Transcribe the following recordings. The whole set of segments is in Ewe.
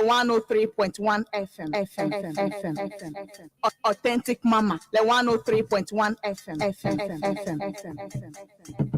103.1 FM FM FM FM FM Authentic Mama le 103.1 FM FM FM FM FM.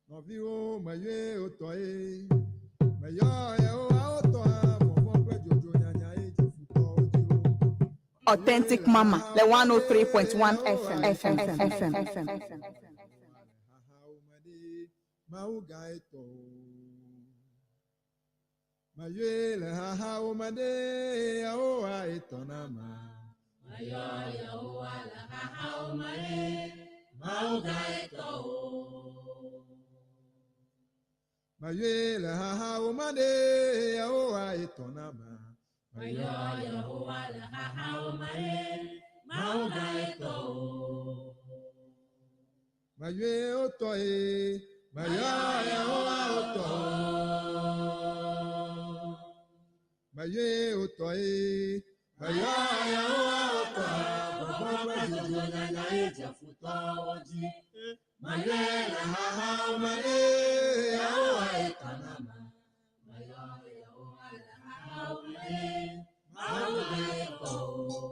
Nɔviwo meyɔe wotɔ ye. Meyɔ Yehowa wotɔa vɔvɔ̃ kple dzodzo nyanya ye dze futɔwo dzi wo. Authentic Mama, le 103.1 FM, FM, FM, FM, FM. Xaxawo me ɖe Mawu gãe tɔ o. Meyɔe le xaxawo me ɖe Yehowa ye tɔ na ma. Meyɔ Yehowa le xaxawo me ɖe Mawu gãe tɔ o. Meyɔe le xaxawo me ɖe Yehowa ye tɔ na ma. Meyɔ Yehowa le xaxawo me ɖe Mawu gãe tɔ o. Meyɔe wotɔ ye. Meyɔ Yehowa wotɔ o. Meyɔe wotɔ ye. Meyɔ Yehowa wotɔ. Vɔvɔ̃ kple dzodzo nyanya ye dze futɔwo dzi. Meyɔe le xaxawo me ɖe Yehowa ye tɔ na ma. Meyɔ Yehowa le xaxawo me ɖe Mawu gãe tɔ o.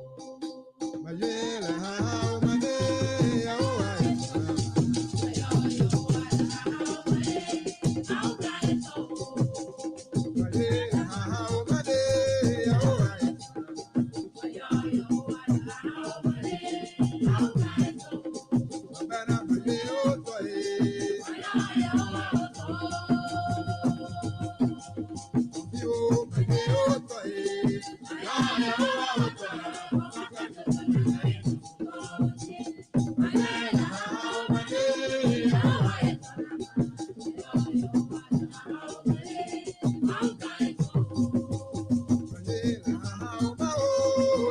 Meyɔe le xaxawo me ɖe Yehowa ye tɔ na ma. Meyɔ Yehowa le xaxawo me ɖe Mawu gãe tɔ o. Meyɔe le xaxawo me ɖe Yehowa ye tɔ na ma. Meyɔ Yehowa le xaxawo me ɖe Mawu gãe tɔ o. Mebena meyɔe wotɔ ye. Meyɔ Yehowa wotɔ o. Nɔviwo meyɔe wotɔ ye. Meyɔ Yehowa wotɔ. Meyɔe le xaxawo me ɖe Yehowa ye tɔ na ma. Meyɔe le xaxawo me o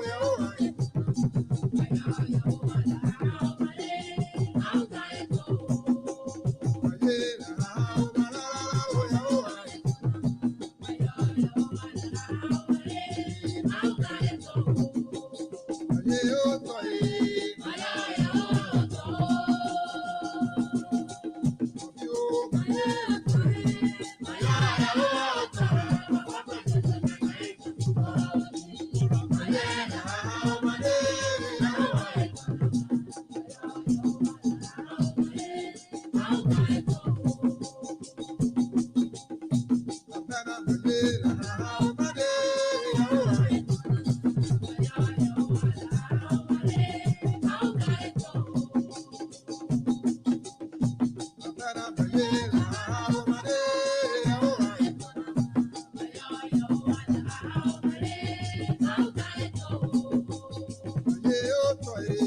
Yehowa ye tɔ na ma. Meyɔe le xaxawo me la la la o Yehowa ye tɔ na ma. Meyɔe wotɔ ye. Nɔviwo meyɔe wotɔ ye. Meyɔ Yehowa wotɔ. Meyɔe le xaxawo me ɖe Yehowa ye tɔ na ma. Mebena meyɔe le xaxawo me ɖe Yehowa ye tɔ na ma. Mebena meyɔe le xaxawo me ɖe Yehowa ye tɔ na ma. Meyɔe wotɔ ye.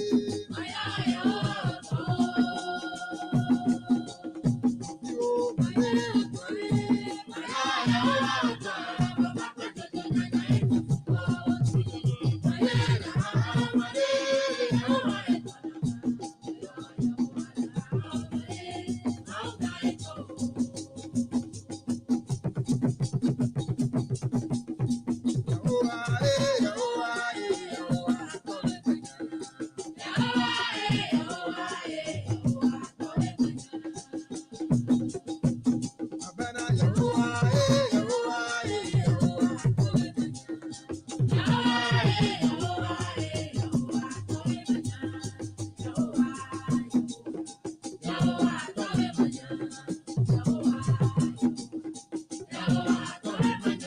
Nɔviwo meyɔe wotɔ ye. Meyɔ Yehowa wotɔ. Meyɔe le xaxawo me ɖe Yehowa ye tɔ na ma. Yehowa ye, Yehowa ye, Yehowa tɔ le menya. Mebena Yehowa ye, Yehowa ye, Yehowa tɔ le menya. Yehowa ye, Yehowa ye, Yehowa tɔ le menya. Yehowa ye, Yehowa ye, Yehowa tɔ le menya. Yehowa tɔ le menya.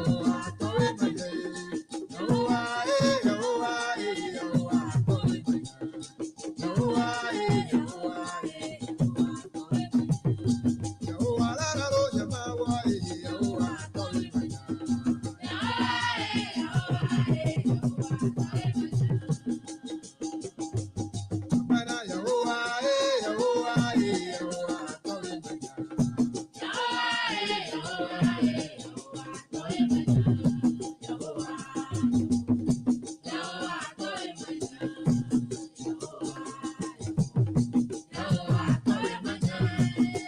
Yehowa tɔ le menya. Yehowa ye, Yehowa ye, Yehowa tɔ le menya. Yehowa ye, Yehowa ye, Yehowa la la lo jama wa ye, Yehowa tɔ le menya. Mebena Yehowa ye, Yehowa ye, Yehowa tɔ le menya. Yehowa ye, Yehowa ye, Yehowa tɔ le menya.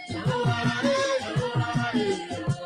Yehowa ye, Yehowa ye, Yehowa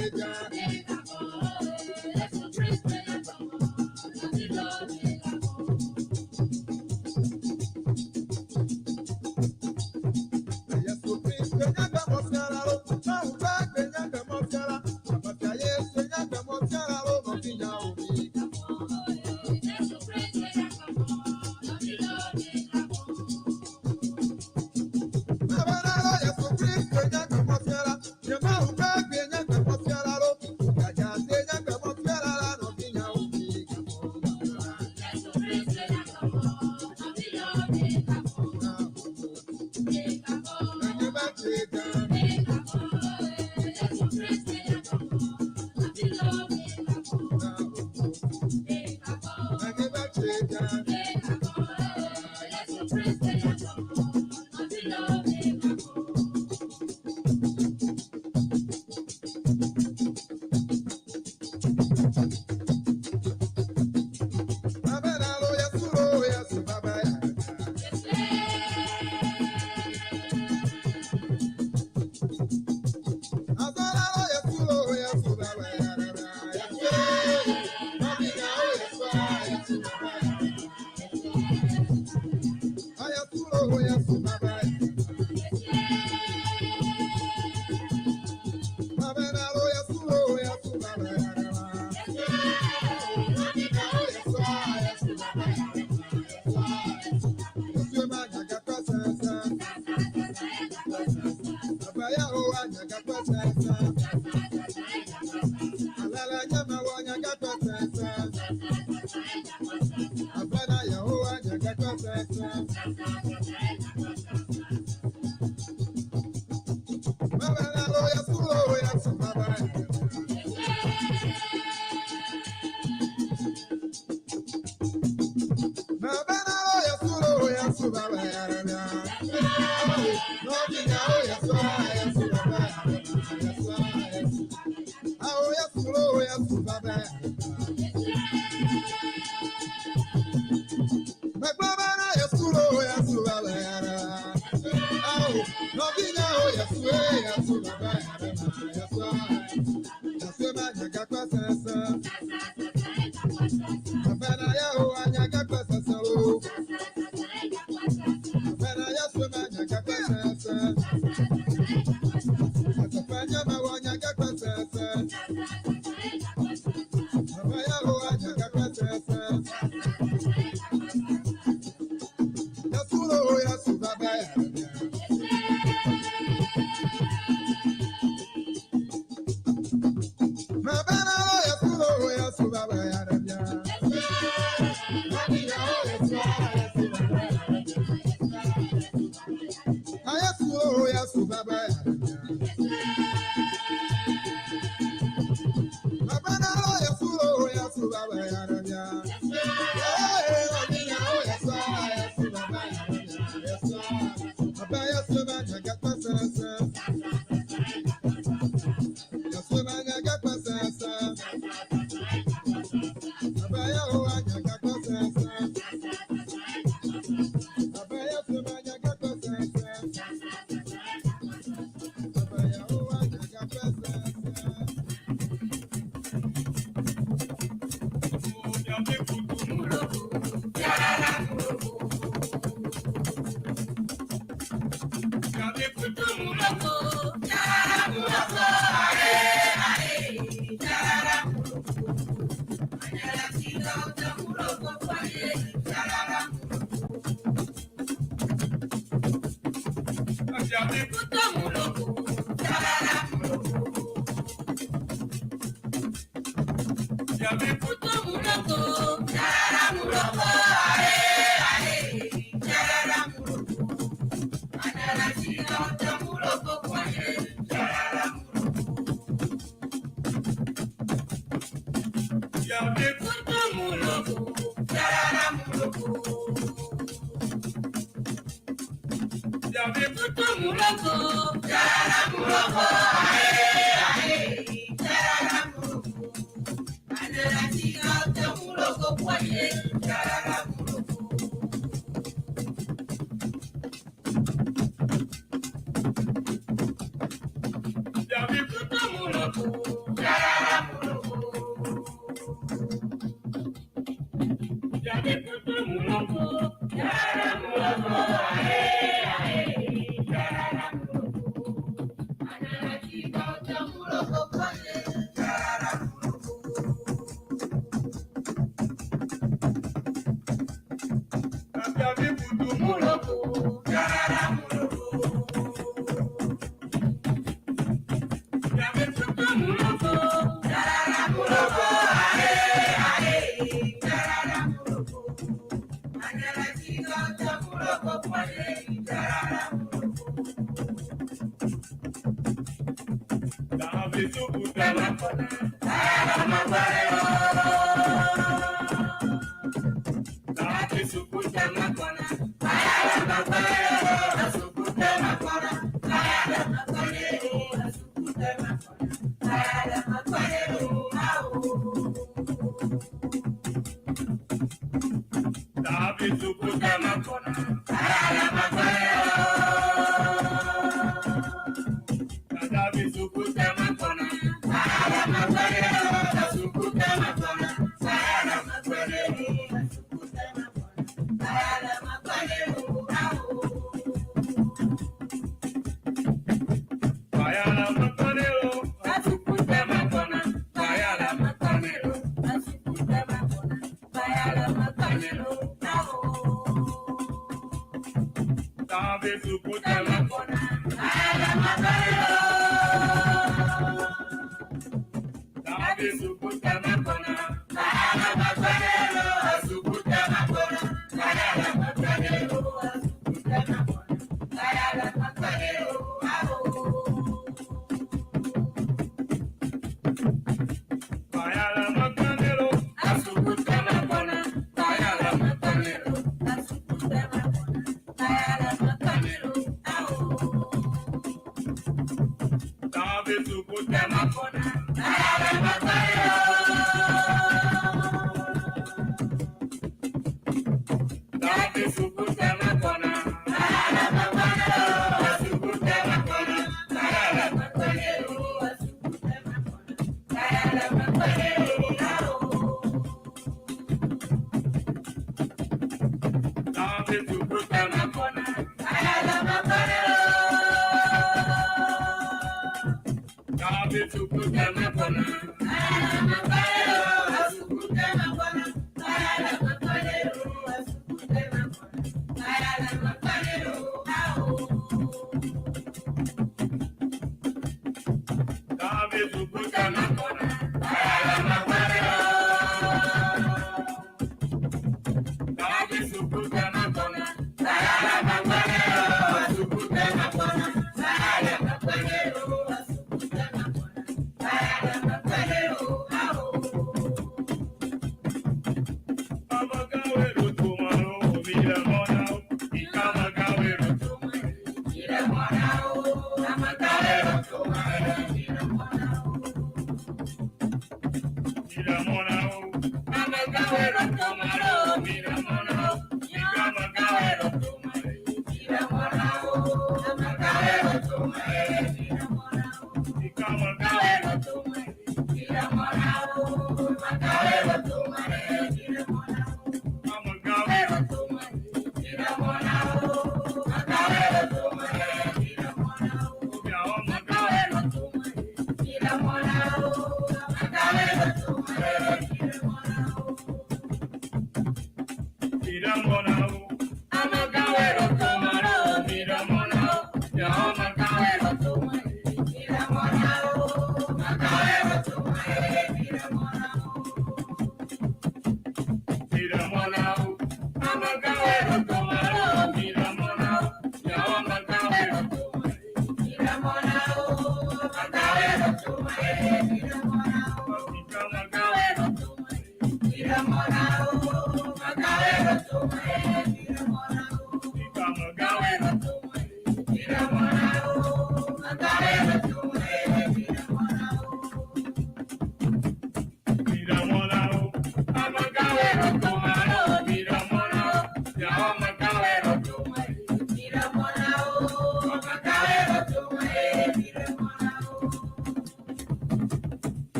Thank you.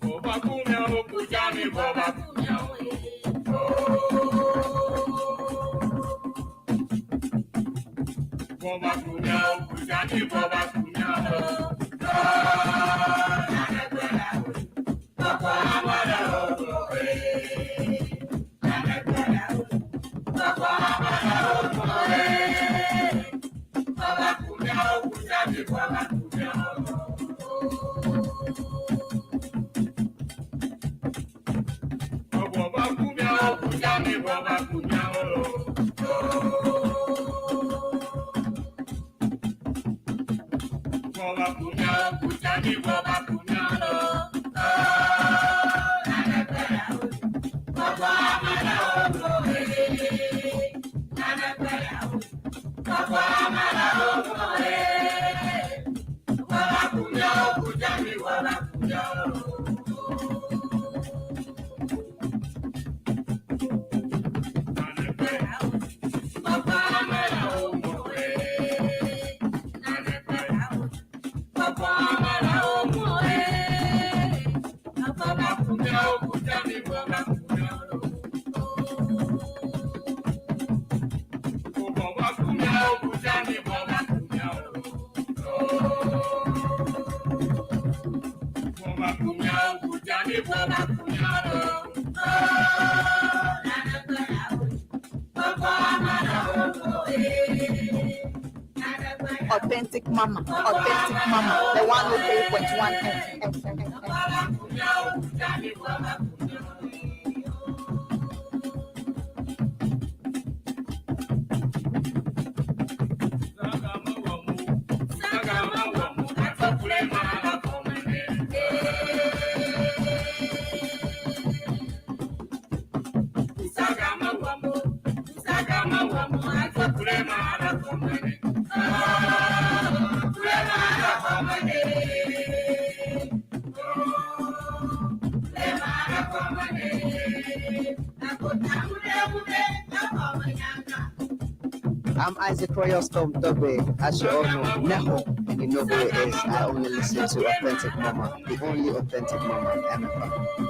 Boba kumya, okuja mi boba. Authentic Mama, Authentic Mama, the 103.1 FM. I'm Isaac Royal Storm Dogbe. As you all know, Neho, and you know who it is. I only listen to Authentic Mama, the only authentic mama, MFM.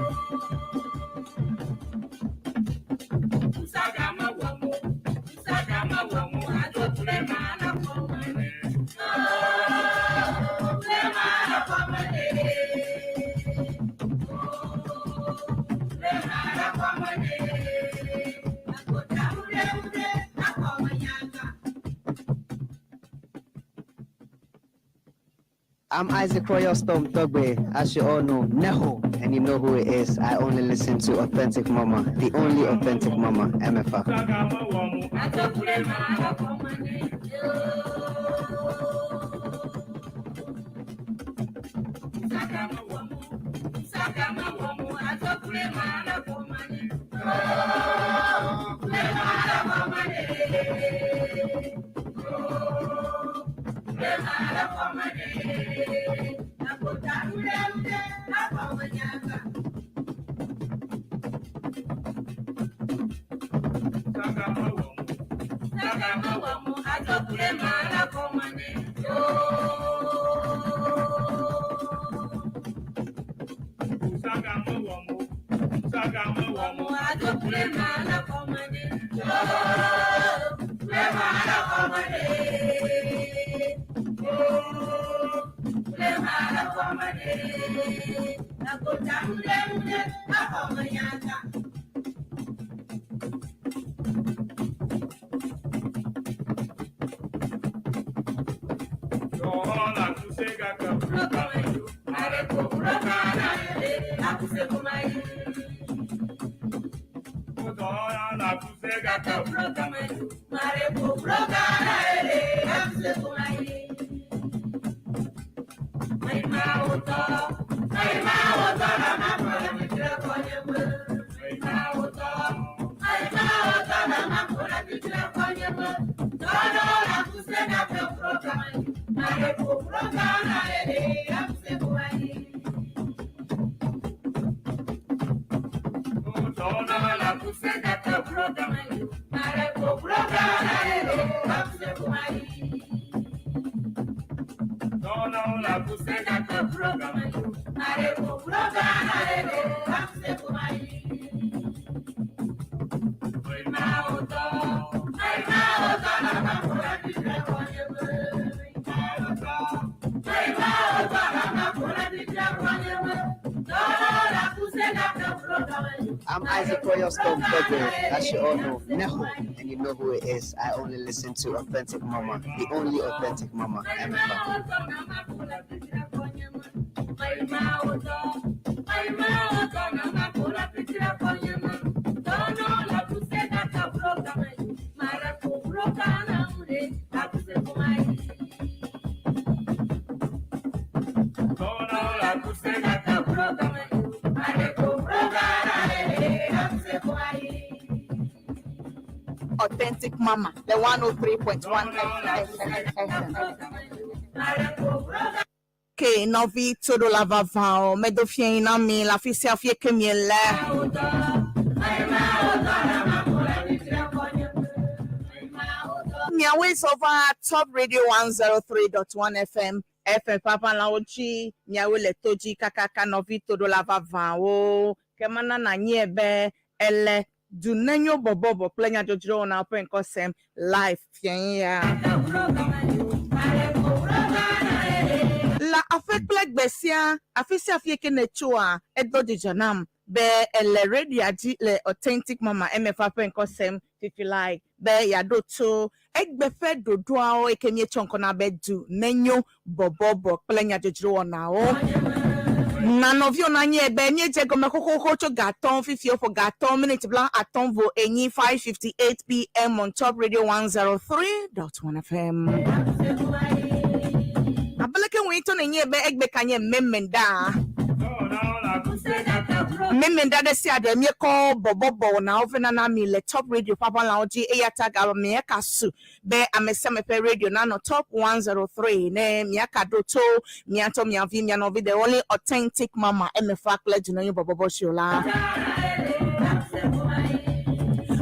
I'm Isaac Royal Storm Dogbe. As you all know, Neho, and you know who it is. I only listen to Authentic Mama, the only authentic mama, MFR. I'm Isaac Royal Storm February. As you all know, Neho, and you know who it is. I only listen to Authentic Mama, the only authentic mama, MFA. Authentic Mama, the 103.1 FM. Ke nɔvi toɖola vavãwo medo fia na mi le afi sia afi ke miele. Miawoe zɔ va Top Radio 103.1 FM FM ƒaƒãlawo dzi miawoe le to dzi kakaka nɔvi toɖola vavãwo ke mana nanye be ele du nenyo bɔbɔbɔ kple nyadzɔdzɔwo na ƒe ŋkɔ sem live fiẽ ya. La aƒe kple gbe sia afi sia afi ke ne tsoa edo dzidzɔ nam be ele radioa dzi le Authentic Mama MFA ƒe ŋkɔ sem fifi like be yeaɖo to egbe ƒe ɖoɖoawo yi ke míetsɔ ŋkɔ na be du nenyo bɔbɔbɔ kple nyadzɔdzro wɔnawo. Na nɔviwo nanye be míedze gɔme xoxoxo tso gatɔ̃ fifi woƒo gatɔ̃ miniti bla atɔ̃ vo enyi 5:58 pm on Top Radio 103.1 FM. Abeleke ŋui to nenye be egbe ka nye memenda. Memenda ɖe sia ɖe míekɔ bɔbɔbɔ wɔnawo vena na mi le Top Radio ƒe aʋalawo dzi eya ta ga miaka su be ame sia ame ƒe radio nanɔ Top 103 ne miaka ɖo to miatɔ miavi mianɔvi the only authentic mama MFA kple Dunenyo bɔbɔbɔ show la.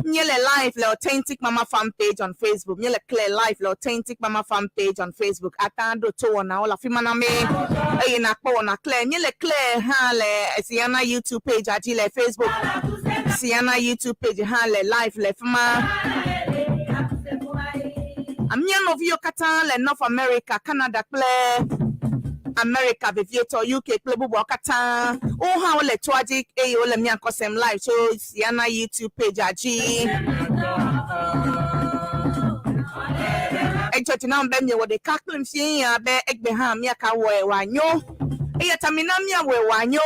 Míele live le Authentic Mama fan page on Facebook. Míele clear live le Authentic Mama fan page on Facebook. Ata ɖo to wɔnawo le afi ma na mi eye nakpɔ wɔna clear. Míele clear hã le Siana YouTube page dzi le Facebook. Siana YouTube page hã le live le fi ma. Mía nɔviwo katã le North America, Canada kple America vevietɔ UK kple bubuawo katã. Wo hã wole toa dzi eye wole mía ŋkɔ sem live tso Siana YouTube page dzi. Edzɔ dzi nam be miewɔ ɖeka kple fie ya be egbe hã míaka wɔe wòanyo. Eya ta mina míawɔe wòanyo.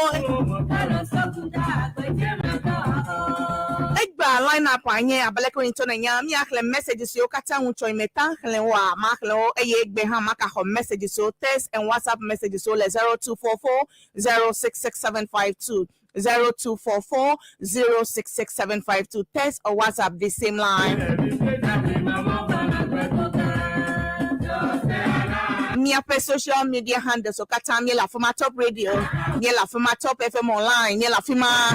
Egba line up anye abe leke ŋutɔ nenya míaxlẽ message siwo katã ŋu tsɔ ime ta xlẽ woa maxlẽ wo eye egbe hã makaxɔ message siwo text and WhatsApp message siwo le 0244 066752 0244 066752 text or WhatsApp the same line. Miaƒe social media handles wo katã míele afi ma Top Radio, míele afi ma Top FM online, míele afi ma.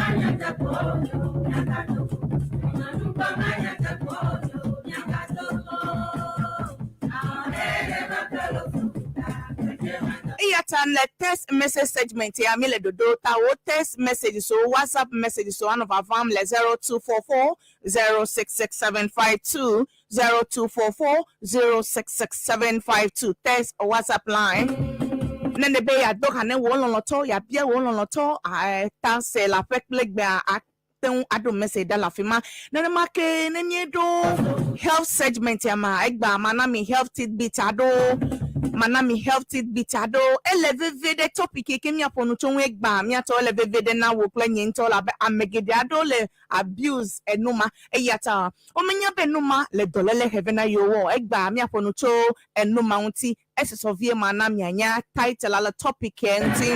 Eya ta le text message segment ya míele ɖoɖo ta wo text message so WhatsApp message so anɔ vavam le 0244 066752 0244 066752 text or WhatsApp line. Ne ne be yeado ha ne wò lɔlɔtɔ yeabia wò lɔlɔtɔ ta se le aƒe kple gbea ate ŋu aɖo message ɖa le afi ma. Nenema ke ne míeɖo health segment ya ma egba mana mi health tidbit aɖewo mana mi health tidbit aɖewo ele veve ɖe topic yi ke míaƒo nu tso ŋu egba míatɔ ele veve ɖe na wò kple nye ŋutɔ labe ame geɖe aɖewo le abuse enuma eya ta womenya be numa le dɔléle he ve na yewo o. Egba míaƒo nu tso enuma ŋuti esesɔ vie ma na mianya title ale topic yɛ ŋuti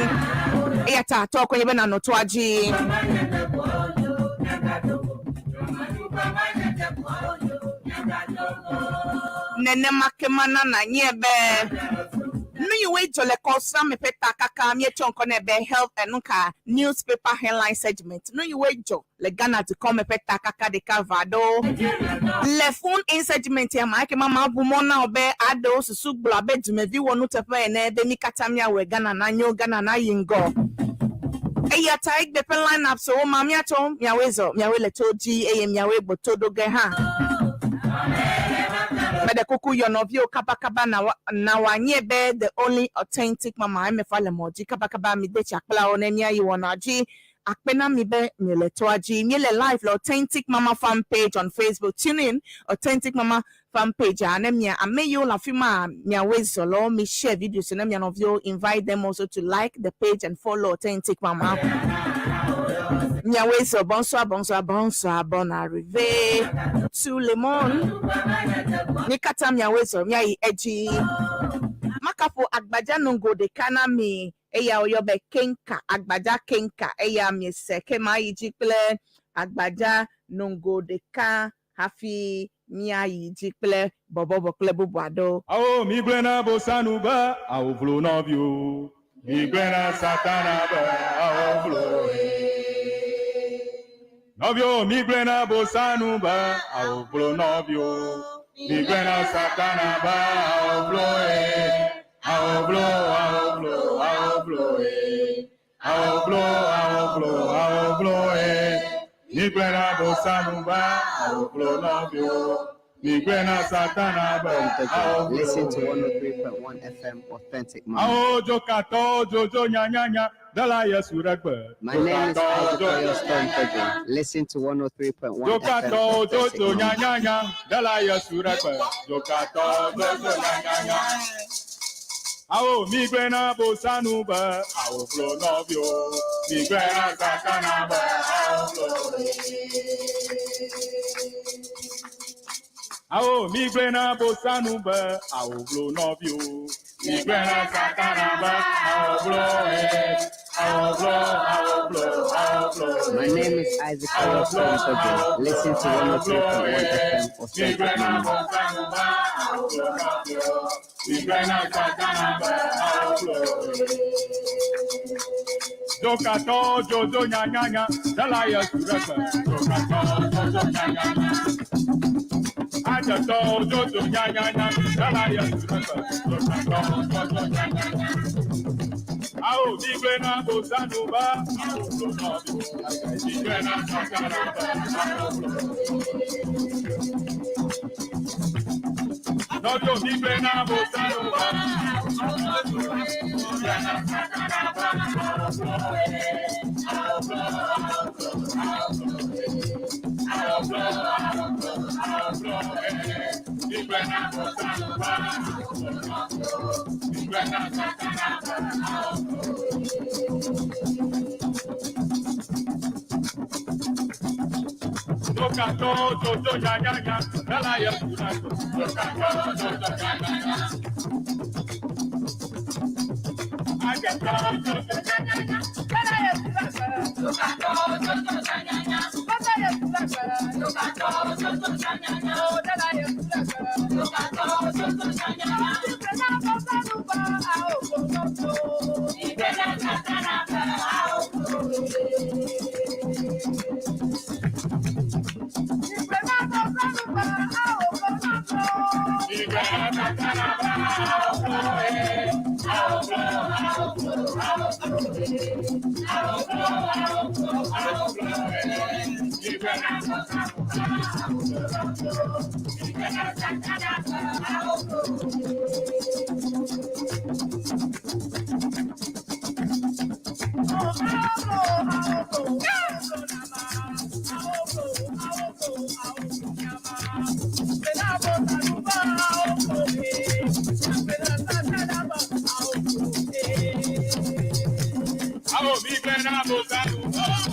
eya ta tɔ kɔnye be nanɔ toa dzi. Nenema ke mana nanye be nu yiwoe dzɔ le kɔsrame ƒe ta kaka míetsɔ ŋkɔ nɛ be health enuka newspaper headline segment nu yiwoe dzɔ le Ghana dukɔ me ƒe ta kaka ɖeka va ɖo le phone in segment ya ma ekema ma ʋu mɔ na wo be aɖewo susu gblɔ abe dumevi wɔ nuteƒe ene be mi katã míawɔe Ghana nanyo Ghana nayi ŋgɔ eya ta egbe ƒe line up so ma míatsɔ miawoe zɔ miawoe le to dzi eye miawoe gbo to ɖo ge hã meɖe kuku yɔ nɔviwo kabakaba na wa na wòanye be the only authentic mama emefa le mɔ dzi kabakaba mi de tsi akplawo ne míayi wɔna dzi. Akpe na mi be miele toa dzi. Míele live le Authentic Mama fan page on Facebook. Tune in Authentic Mama fan page a ne mia ame yiwo le afi ma miawoe zɔlɔ mi share videos ne mia nɔviwo invite them also to like the page and follow Authentic Mama. Miawoe zɔ bonsoir bonsoir bonsoir bonne arrivée tout le monde. Mi katã miawoe zɔ miayi edzi. Makaƒo agbadza nogo ɖeka na mi eya woyɔ be kenka agbadza kenka eya miese ke mayi dzi kple agbadza nogo ɖeka hafi míayi dzi kple bɔbɔbɔ kple bubu aɖewo. Awo mi gblẽ na bosanu be awo vlo nɔviwo. Mi gblẽ na satana be awo vlo nɔviwo. Mi gblẽ na bosanu be awo vlo nɔviwo. Mi gblẽ na satana be awo vlo ye. Awo vlo awo vlo awo vlo ye. Awo vlo awo vlo awo vlo ye. Mi gblẽ na bosanu be awo vlo nɔviwo. Mi gblẽ na satana be awo vlo Listen to ye. 103.1 FM Authentic Mama. Awo dzokatɔ dzodzo nyanyanya dela Yesu ɖe gbe. My name is Dzokatɔ Isaac dzo- Storm Togo. Listen to 103.1 FM Dzokatɔ Authentic dzodzo Mama. nyanyanya dela Yesu ɖe gbe. Dzokatɔ dzodzo nyanyanya. Awo mi gblẽ na bosanu be awo vlo nɔviwo. Mi gblẽ na satana be awo vlo. Awo mi gblẽ na bosanu be awo vlo nɔviwo. Mi gblẽ na satana be awo vlo ye. Awo vlo awo vlo awo vlo. My name is Isaac Storm Togo. Listen to 103.1 FM Authentic Mama. Dzokatɔ dzodzo nyanyanya dela Yesu ɖe gbe. Dzokatɔ dzodzo nyanyanya. Adzetɔ dzodzo nyanyanya dela Yesu ɖe gbe. Dzokatɔ dzodzo nyanyanya. Awo mi gblẽ na bosanu be awo vlo nɔviwo. Mi gblẽ na satana be awo vlo. Nɔviwo mi gblẽ na bosanu be. Dzokatɔ dzodzo nyanyanya dela Yesu ɖe gbe. Dzokatɔ dzodzo nyanyanya. Adzetɔ dzodzo nyanyanya. Mi gblẽ na satana be awo vlo ye. Awo vlo awo vlo awo vlo ye. Awo vlo awo vlo awo vlo ye. Mi gblẽ na bosanu be awo vlo nɔviwo. Mi gblẽ na satana be awo vlo ye. Awo mi gblẽ na bosanu be awo vlo nɔviwo. Mi gblẽ na satana be awo vlo ye. Mi gblẽ na satana be awo vlo ye. Awo vlo awo vlo awo vlo ye. Awo vlo awo vlo awo vlo ye. Mi gblẽ na bosanu be awo vlo nɔviwo. Mi gblẽ na satana be awo vlo ye. Awo mi gblẽ na bosanu be awo vlo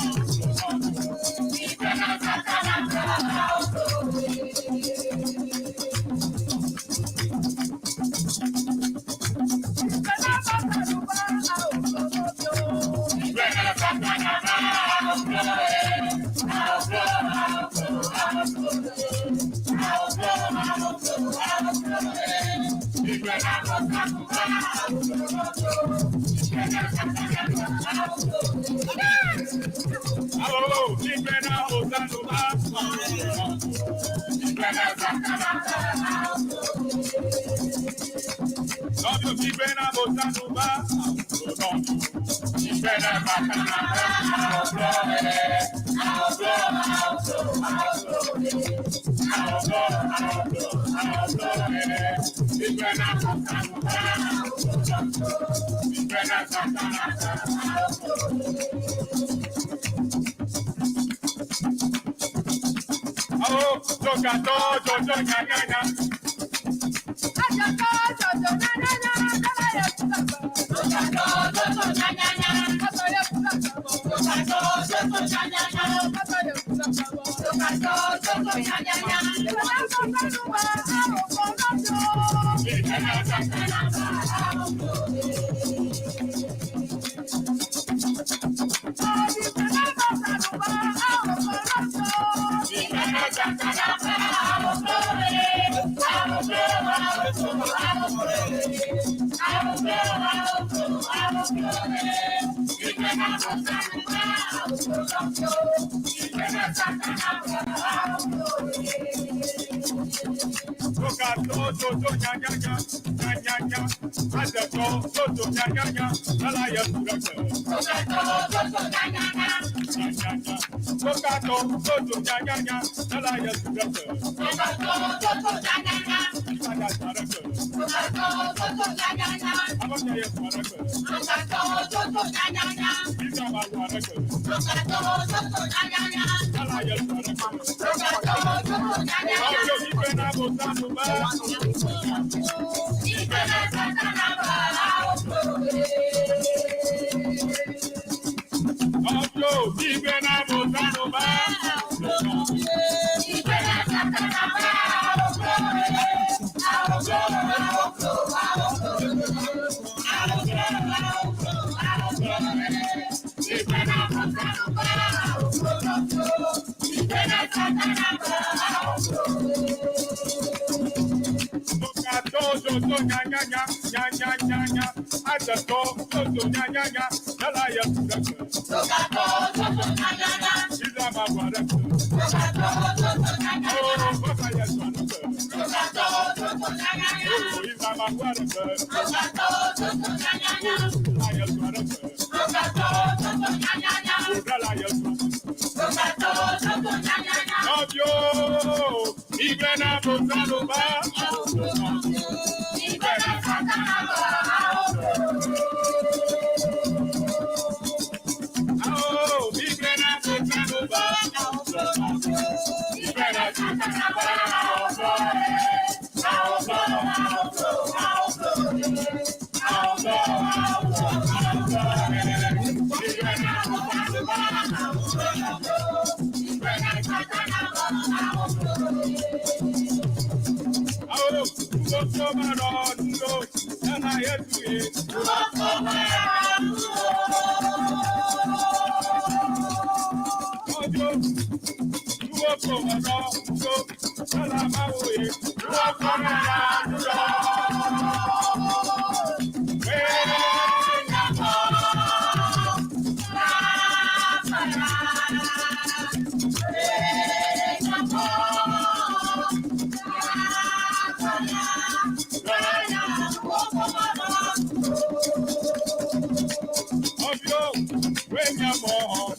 nɔviwo. Mi gblẽ na satana be awo vlo ye. Nɔviwo mi gblẽ na bosanu be awo vlo nɔviwo. Mi gblẽ na satana be awo vlo ye. Awo vlo awo vlo awo vlo ye. Awo vlo awo vlo awo vlo ye. Mi gblẽ na bosanu be awo vlo nɔviwo. Mi gblẽ na satana be awo vlo ye.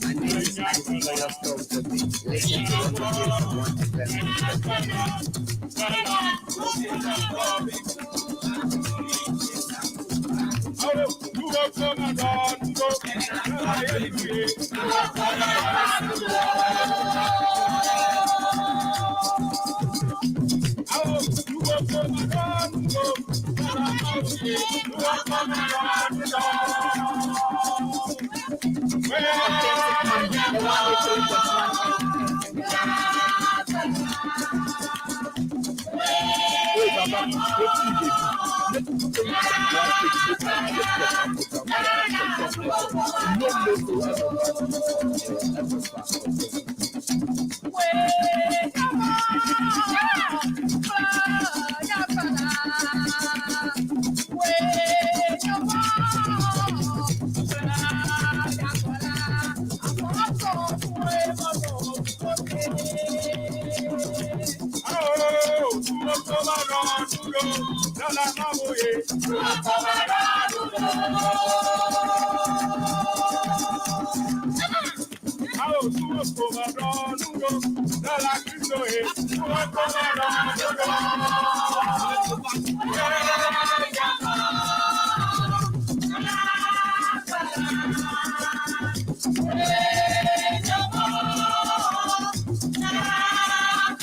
My name is Isaac Royal Storm Toby. Listen to 103.1 FM. Authentic Mama, the 103.1 Hey Baba, wetin you dey do? Make you change one state make I get better program wey I for talk network. You no know say MFR authentic.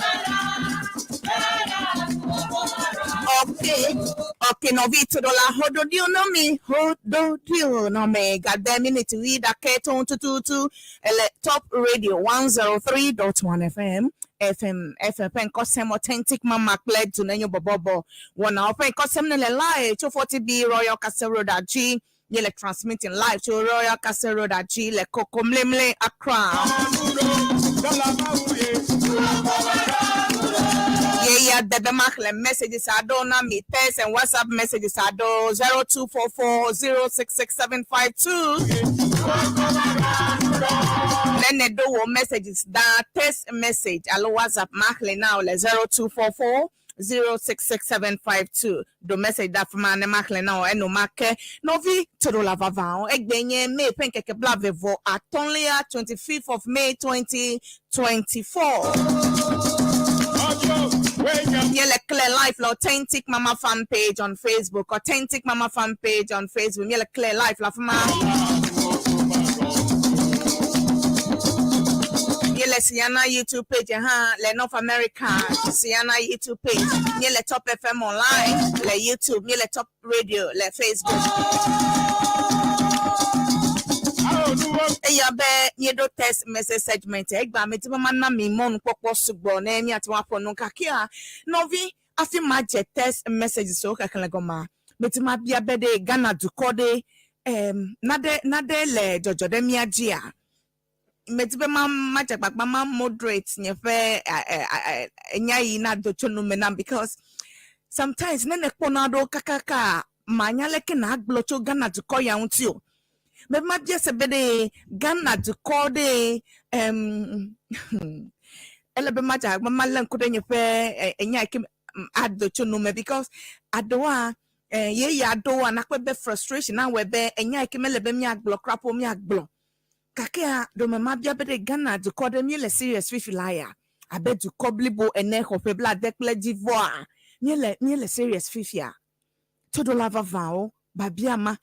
Ok, nɔvi toɖola hododio na mi, hododio na mi. Gade minute wi ɖake tɔn tututu ele Top Radio 103.1 FM. FM FM ƒe ŋkɔsem Authentic Mama kple Dunenyo Bɔbɔbɔ wɔnawo ƒe ŋkɔsem ne le live tso 40B Royal Castle Road dzi. Míele transmitting live tso Royal Castle Road dzi le Kokomlemle, Accra. Ye ya debe maxlẽ messages aɖewo na mi, text and WhatsApp messages aɖewo 0244 066752. Ne nèɖo wò messages da text message alo WhatsApp maxlẽ na wò le 0244 066752. Ɖo message da afi ma ne maxlẽ na wò enumake. Nɔvi toɖola vavãwo, egbe nye May ƒe ŋkeke 25lia, 25th of May 2024. Míele clear live le Authentic Mama fan page on Facebook. Authentic Mama fan page on Facebook. Míele clear live le afi ma. Míele Siana YouTube page hã le North America. Siana YouTube page. Míele Top FM online le YouTube. Míele Top Radio le Facebook. Eya be míeɖo text message segment egba medi be mana mi mɔnukpɔkpɔ sugbɔ ne míate ŋu aƒo nu gakea nɔvi hafi madze text messages wo xexlẽ gɔmea medi mabia be ɖe Ghana dukɔ ɖe naɖe naɖe le dzɔdzɔ ɖe mía dzia medi be ma madze agbagba ma moderate nye ƒe nya yi na do tso nu me nam because sometimes ne nekpɔ aɖewo kakaka manya leke na agblɔ tso Ghana dukɔ ya ŋuti o. Mebe mabia se be ɖe Ghana dukɔ ɖe ele be madze agbagba malé ŋku ɖe nye ƒe enya yi ke ado tso nu me because aɖewoa ye ya aɖewoa nakpɔe be frustration awɔe be enya yi ke mele be míagblɔ kura po míagblɔ gakea ɖome mabia be ɖe Ghana dukɔ ɖe míele serious fifi la ya abe dukɔ blibo ene xɔ ƒe 70 kple dzivɔa míele serious fifia toɖola vavãwo babia ma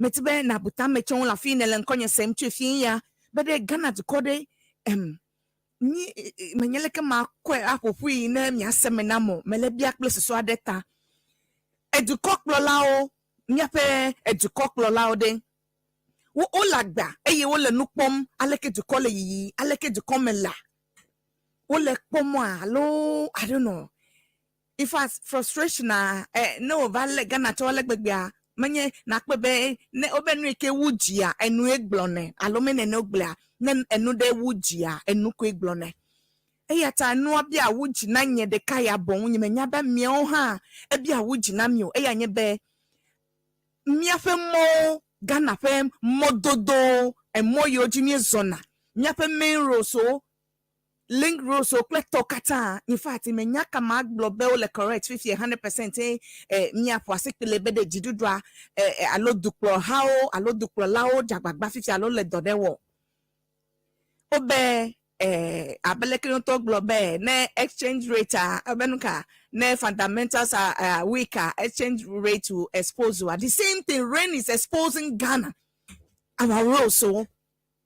meti be nabu tame tso ŋu le afi ne le ŋkɔnye sem tso fi ya be ɖe Ghana dukɔ ɖe mi menye leke makɔe aƒoƒui ne miase me na mo mele bia kple susu aɖe ta edukɔkplɔlawo míaƒe edukɔkplɔlawo ɖe wo wole agba eye wole nu kpɔm aleke dukɔ le yiyi aleke dukɔ me la wole kpɔmɔa alo I don't know. In fact, frustration a ne wòva le Ghana tɔwo le gbegbea menye nakpe be ne wobe nu yi ke wu dzia enue gblɔnɛ alo me nene wogblɔa ne enu ɖe wu dzia enu koe gblɔnɛ eya ta nua bia wu dzi na nye ɖeka ya boŋ nye menya be miawo hã ebia wu dzi na mi o eya nye be míaƒe mɔwo Ghana ƒe mɔdodowo emɔ yiwo dzi míezɔna míaƒe main roads wo link roads wo kple tɔ katã. In fact, menya ka magblɔ be wole correct fifi 100% míaƒo asikpe le be ɖe dziɖuɖua alo dukplɔhawo alo dukplɔlawo dze agbagba fifi alo le dɔ ɖe wɔ wobe abe leke ŋutɔ gblɔ be ne exchange rate a ebe nu ka ne fundamentals are weak a exchange rate will expose you. The same thing, rain is exposing Ghana, our roads. So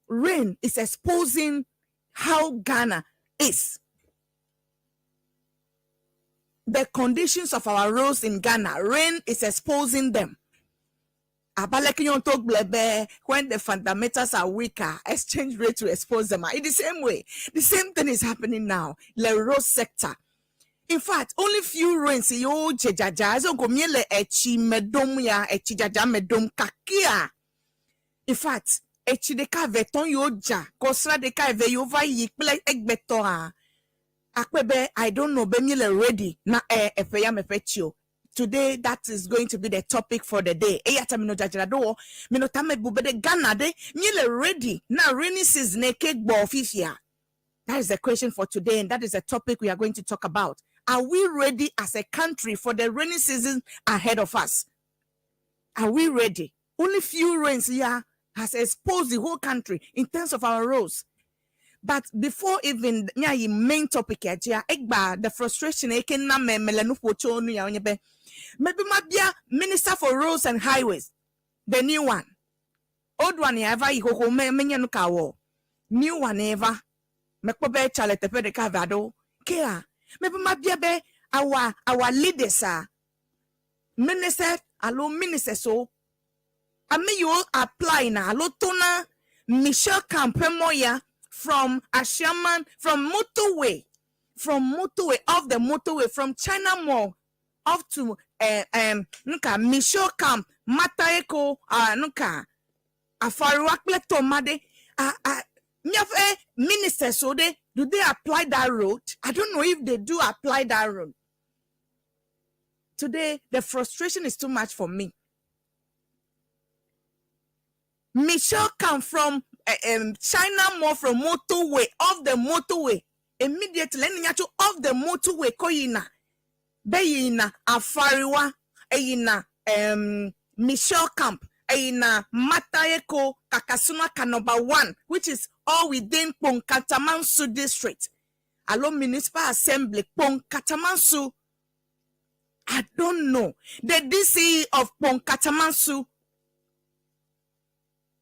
rain is exposing how Ghana is. The conditions of our roads in Ghana, rain is exposing them. When the fundamentals are weaker, exchange rate to expose them. In the same way, the same thing is happening now. The road sector. In fact, only few rains yo jejaja so go miele echi medom ya echi jaja medom kakia. In fact, echi deka veton yo ja kosra deka eve yo va yi kple egbeto a. Akpebe, I don't know, be miele ready na efe ya mefe chio. Today, that is going to be the topic for the day. Eya ta mino jajara do, mino tame bube de Ghana de, miele ready na rainy season eke gbo fifia. That is the question for today, and that is the topic we are going to talk about. Are we ready as a country for the rainy season ahead of us? Are we ready? Only few rains here has exposed the whole country in terms of our roads. But before even the main topic here, egba the frustration eke na me melenu pocho onu ya onyebe. Maybe mabia Minister for Roads and Highways, the new one. Old one ever ihoho me menye nu ka wo. New one ever. Mekpo be chale tepe de ka vado. Kea. Maybe mabia be our leaders are. Minister alo ministers wo, ame yiwo apply na alo tona Michel Camp ƒe mɔ ya from Ashiaman, from motorway, off the motorway, from China Mall up to nuka Michel Camp, Mataheko, nuka Afariwa kple tɔma ɖe, míaƒe ministers wo ɖe, do they apply that road? I don't know if they do apply that road. Today, the frustration is too much for me. Michel come from China Mall, from motorway, off the motorway. Immediately, let me off the motorway, koyina, beyina, Afariwa, eyina, Michel Camp, eyina, Mataheko, Kakasuna number 1, which is all within Kpone Katamanso district. Alo Municipal Assembly, Kpone Katamanso. I don't know. The DC of Kpone Katamanso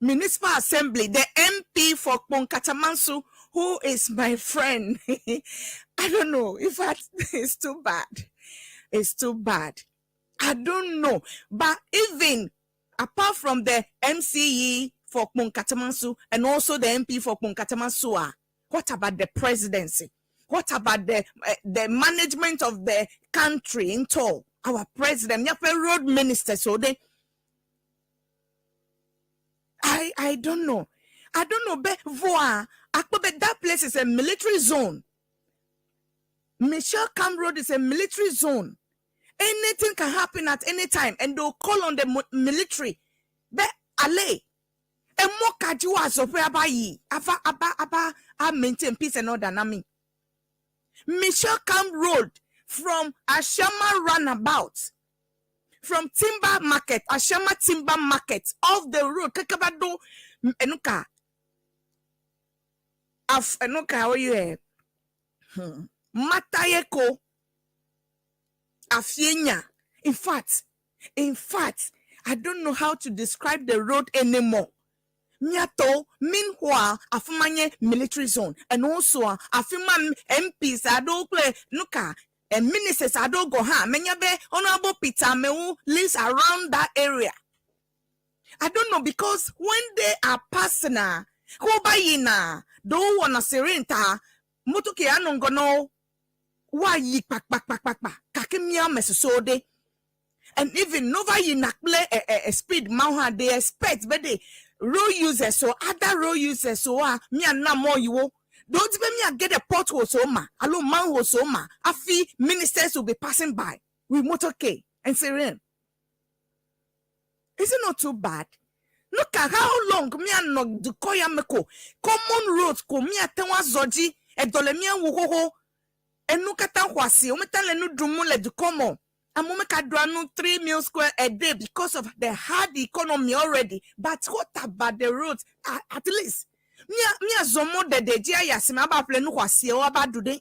Municipal Assembly, the MP for Kpone Katamanso, who is my friend. I don't know. In fact, it's too bad. It's too bad. I don't know. But even apart from the MCE for Kpone Katamanso and also the MP for Kpone Katamanso, what about the presidency? What about the management of the country in total? Our president, road minister, so they. I don't know. I don't know. Be voa. Akpobe, that place is a military zone. Michel Camp Road is a military zone. Anything can happen at any time, and they'll call on the military. Be ale. Emo kaji wa zope aba yi. Ava aba aba a maintain peace and order na me. Michel Camp Road from Ashama Runabout, from Timber Market, Ashama Timber Market, off the road, Kakabado, Enuka, Af, Enuka, how are you? Mataheko, Afienya. In fact, I don't know how to describe the road anymore. Miato, meanwhile, Afumanye military zone, and also Afuma MPs, Adokle, Nuka, and ministers Adogo ha, Menyabe, Honorable Peter Amewu lives around that area. I don't know, because when they are passing, Kobayina, don't wanna serenta, Motoke anongono, why yi pak pak pak pak pak, Kakemia mesosode. And even nova yina play a speed mount, they expect, but they road users, so other road users, so me and na more you don't even me get a pothole so ma, alo manhole so ma. Afi ministers will be passing by with motorcade and siren. Is it not too bad? Look at how long me and no do koya meko common roads ko me atenwa zoji edole me wuhoho enu kata hwasi o metale nu drumu le du common. I'm do 3 mil square a day because of the hard economy already. But what about the roads? At least me a zomo de de jia yasima aba plenu hwasi o aba do de.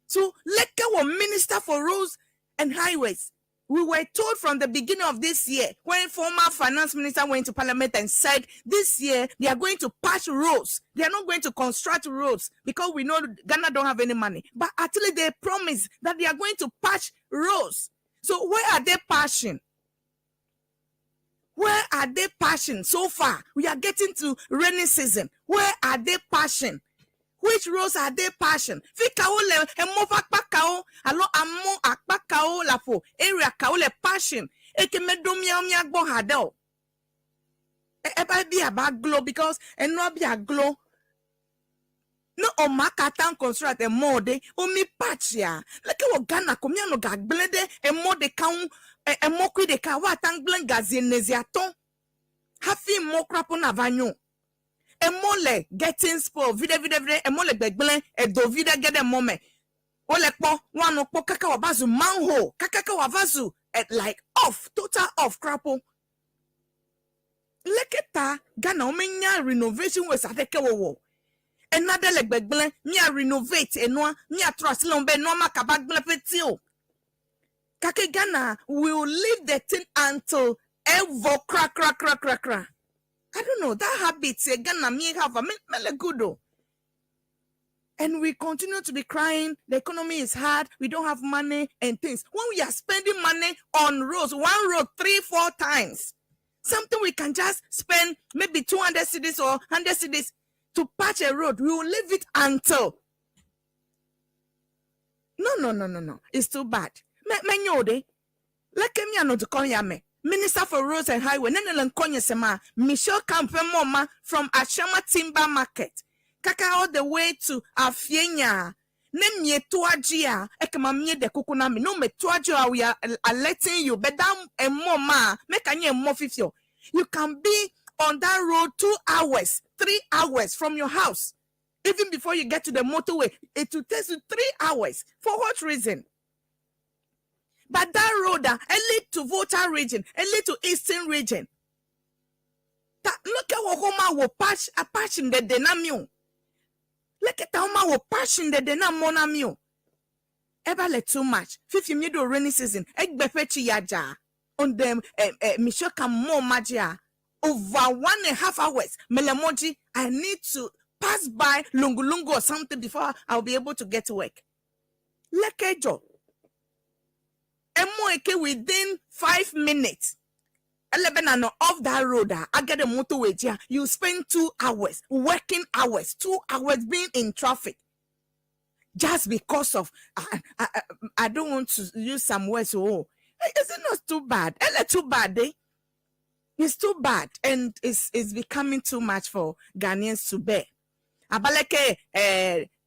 So leke wo minister for roads and highways. We were told from the beginning of this year, when former finance minister went to parliament and said this year they are going to patch roads. They are not going to construct roads because we know Ghana don't have any money. But actually they promised that they are going to patch roads. So where are they patching? Where are they patching so far? We are getting to rainy season. Where are they patching? Which roads are they patching? Fika wo le emova kpakao alo amo akpakao lafo area kao le patching. Eke medo mia mia gbo hadel. Eba bi aba glow because eno bi a glow. No o makata construct e mode o mi patch ya. Leke wo Ghana ko mi ano ga gblede e mode kan e mokwi de ka wa tan gblend gazi nezi aton. Hafi mo krapo na vanyo. Emole getting spoiled vide vide vide emole gbegble edo vide gede mome ole po wanu po kaka wabazu manhole kaka ka wabazu at like off total off crapo leketa Ghana omenya renovation we sadeke wowo enade le gbegble mi a renovate enua mi a trust lombe no makaba gble peti o kake Ghana will leave the thing until ever crack crack crack crack crack. I don't know that habit say Ghana me have a mele good oh. And we continue to be crying, the economy is hard, we don't have money and things. When we are spending money on roads, one road 3-4 times, something we can just spend maybe 200 cedis or 100 cedis to patch a road, we will leave it until. No, no, no, no, no. It's too bad. Like me ano to call ya me. Minister for Roads and Highway, Nene Lenkonye Sema, Michelle Campe Moma from Achama Timber Market. Kaka all the way to Afienya. Ne mie tuajia, ekema mie de kuku na mi. No me tuajia, we are alerting you. But that a moma, make a nye mo fifio. You can be on that road 2 hours, 3 hours from your house. Even before you get to the motorway, it will take you 3 hours. For what reason? But that road, it lead to Volta region, it lead to Eastern region. Ta, look at what Homa will patch, a patch in the denamio. Look at how will patch in the denamonamio. Ever let too much. 50 middle rainy season. Egbe yaja. On them, Michelle can more magia. Over 1.5 hours. Melemoji, I need to pass by Lungu Lungu or something before I'll be able to get to work. Lekejo. Emo within 5 minutes. 11 and off that road, I get a motorway here. You spend 2 hours, working hours, 2 hours being in traffic. Just because of, I don't want to use some words. Oh, is it not too bad? It's too bad, eh? It's too bad. And it's becoming too much for Ghanaians to bear. Abaleke,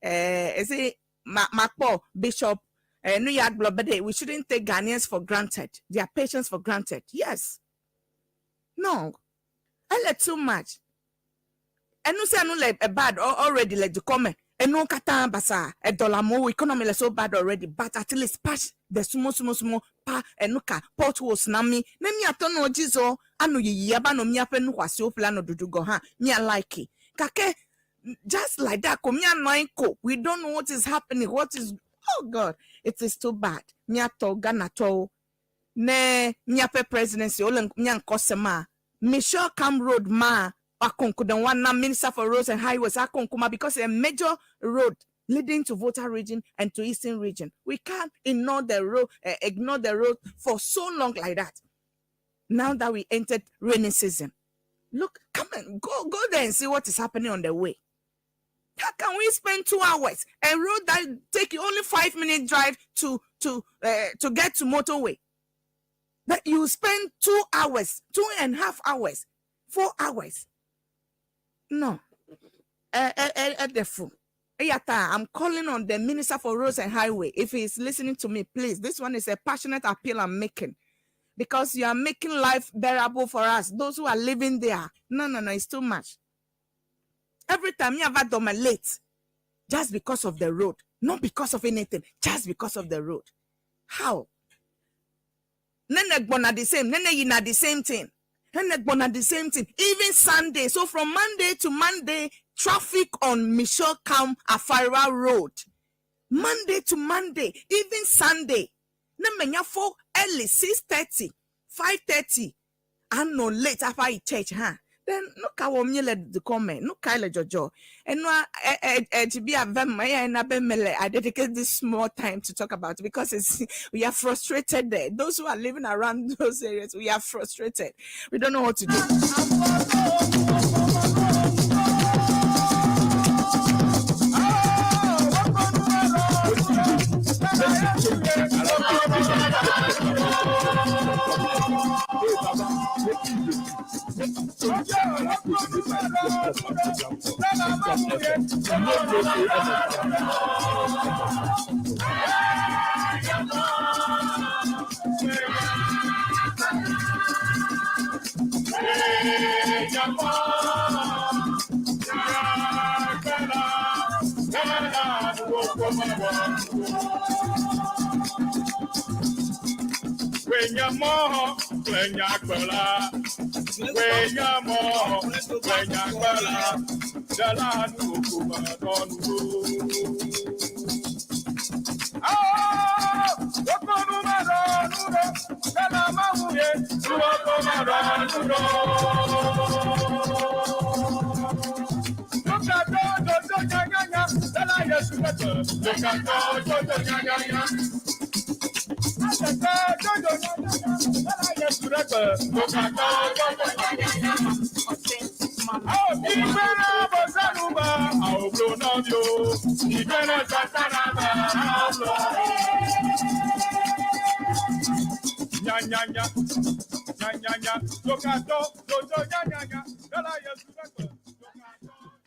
is it Makpo, Bishop, New York Blobede, we shouldn't take Ghanaians for granted, their patience for granted. Yes. No. I let too much. And no say I no like a bad already like the comment. And no kata basa a dollar more economy is so bad already. But at least patch the small small small pa and no ka potholes na me. Ne mi ato no jizo anu yi yaba no mi ape no kwasi opla no dudu go ha mi a like it. Kake just like that ko mi annoying ko. We don't know what is happening. What is, oh God, it is too bad. Mi ato Ghana to ne mi ape presidency ole mi ankosema. Michelle Cam Road ma akonku the one now Minister for Roads and Highways akonkuma because a major road leading to Volta region and to Eastern region. We can't ignore the road, ignore the road for so long like that. Now that we entered rainy season, look, come and go there and see what is happening on the way. How can we spend 2 hours a road that take you only 5-minute drive to get to motorway? But you spend 2 hours, 2.5 hours, 4 hours. No. I'm calling on the Minister for Roads and Highway. If he's listening to me, please. This one is a passionate appeal I'm making. Because you are making life bearable for us, those who are living there. No, no, no, it's too much. Every time you have done late, just because of the road, not because of anything, just because of the road. How? Nene gbona the same, nene yina the same thing. Nene gbona the same thing. Even Sunday. So from Monday to Monday, traffic on Michelle Camp Afara Road. Monday to Monday, even Sunday. Nemenya for early 6:30, 5:30. I no late after I church, huh? Then no ka wo mi le the comment, no ka le jojo. And no to be a vem na be mele. I dedicate this small time to talk about it because we are frustrated there. Those who are living around those areas, we are frustrated. We don't know what to do.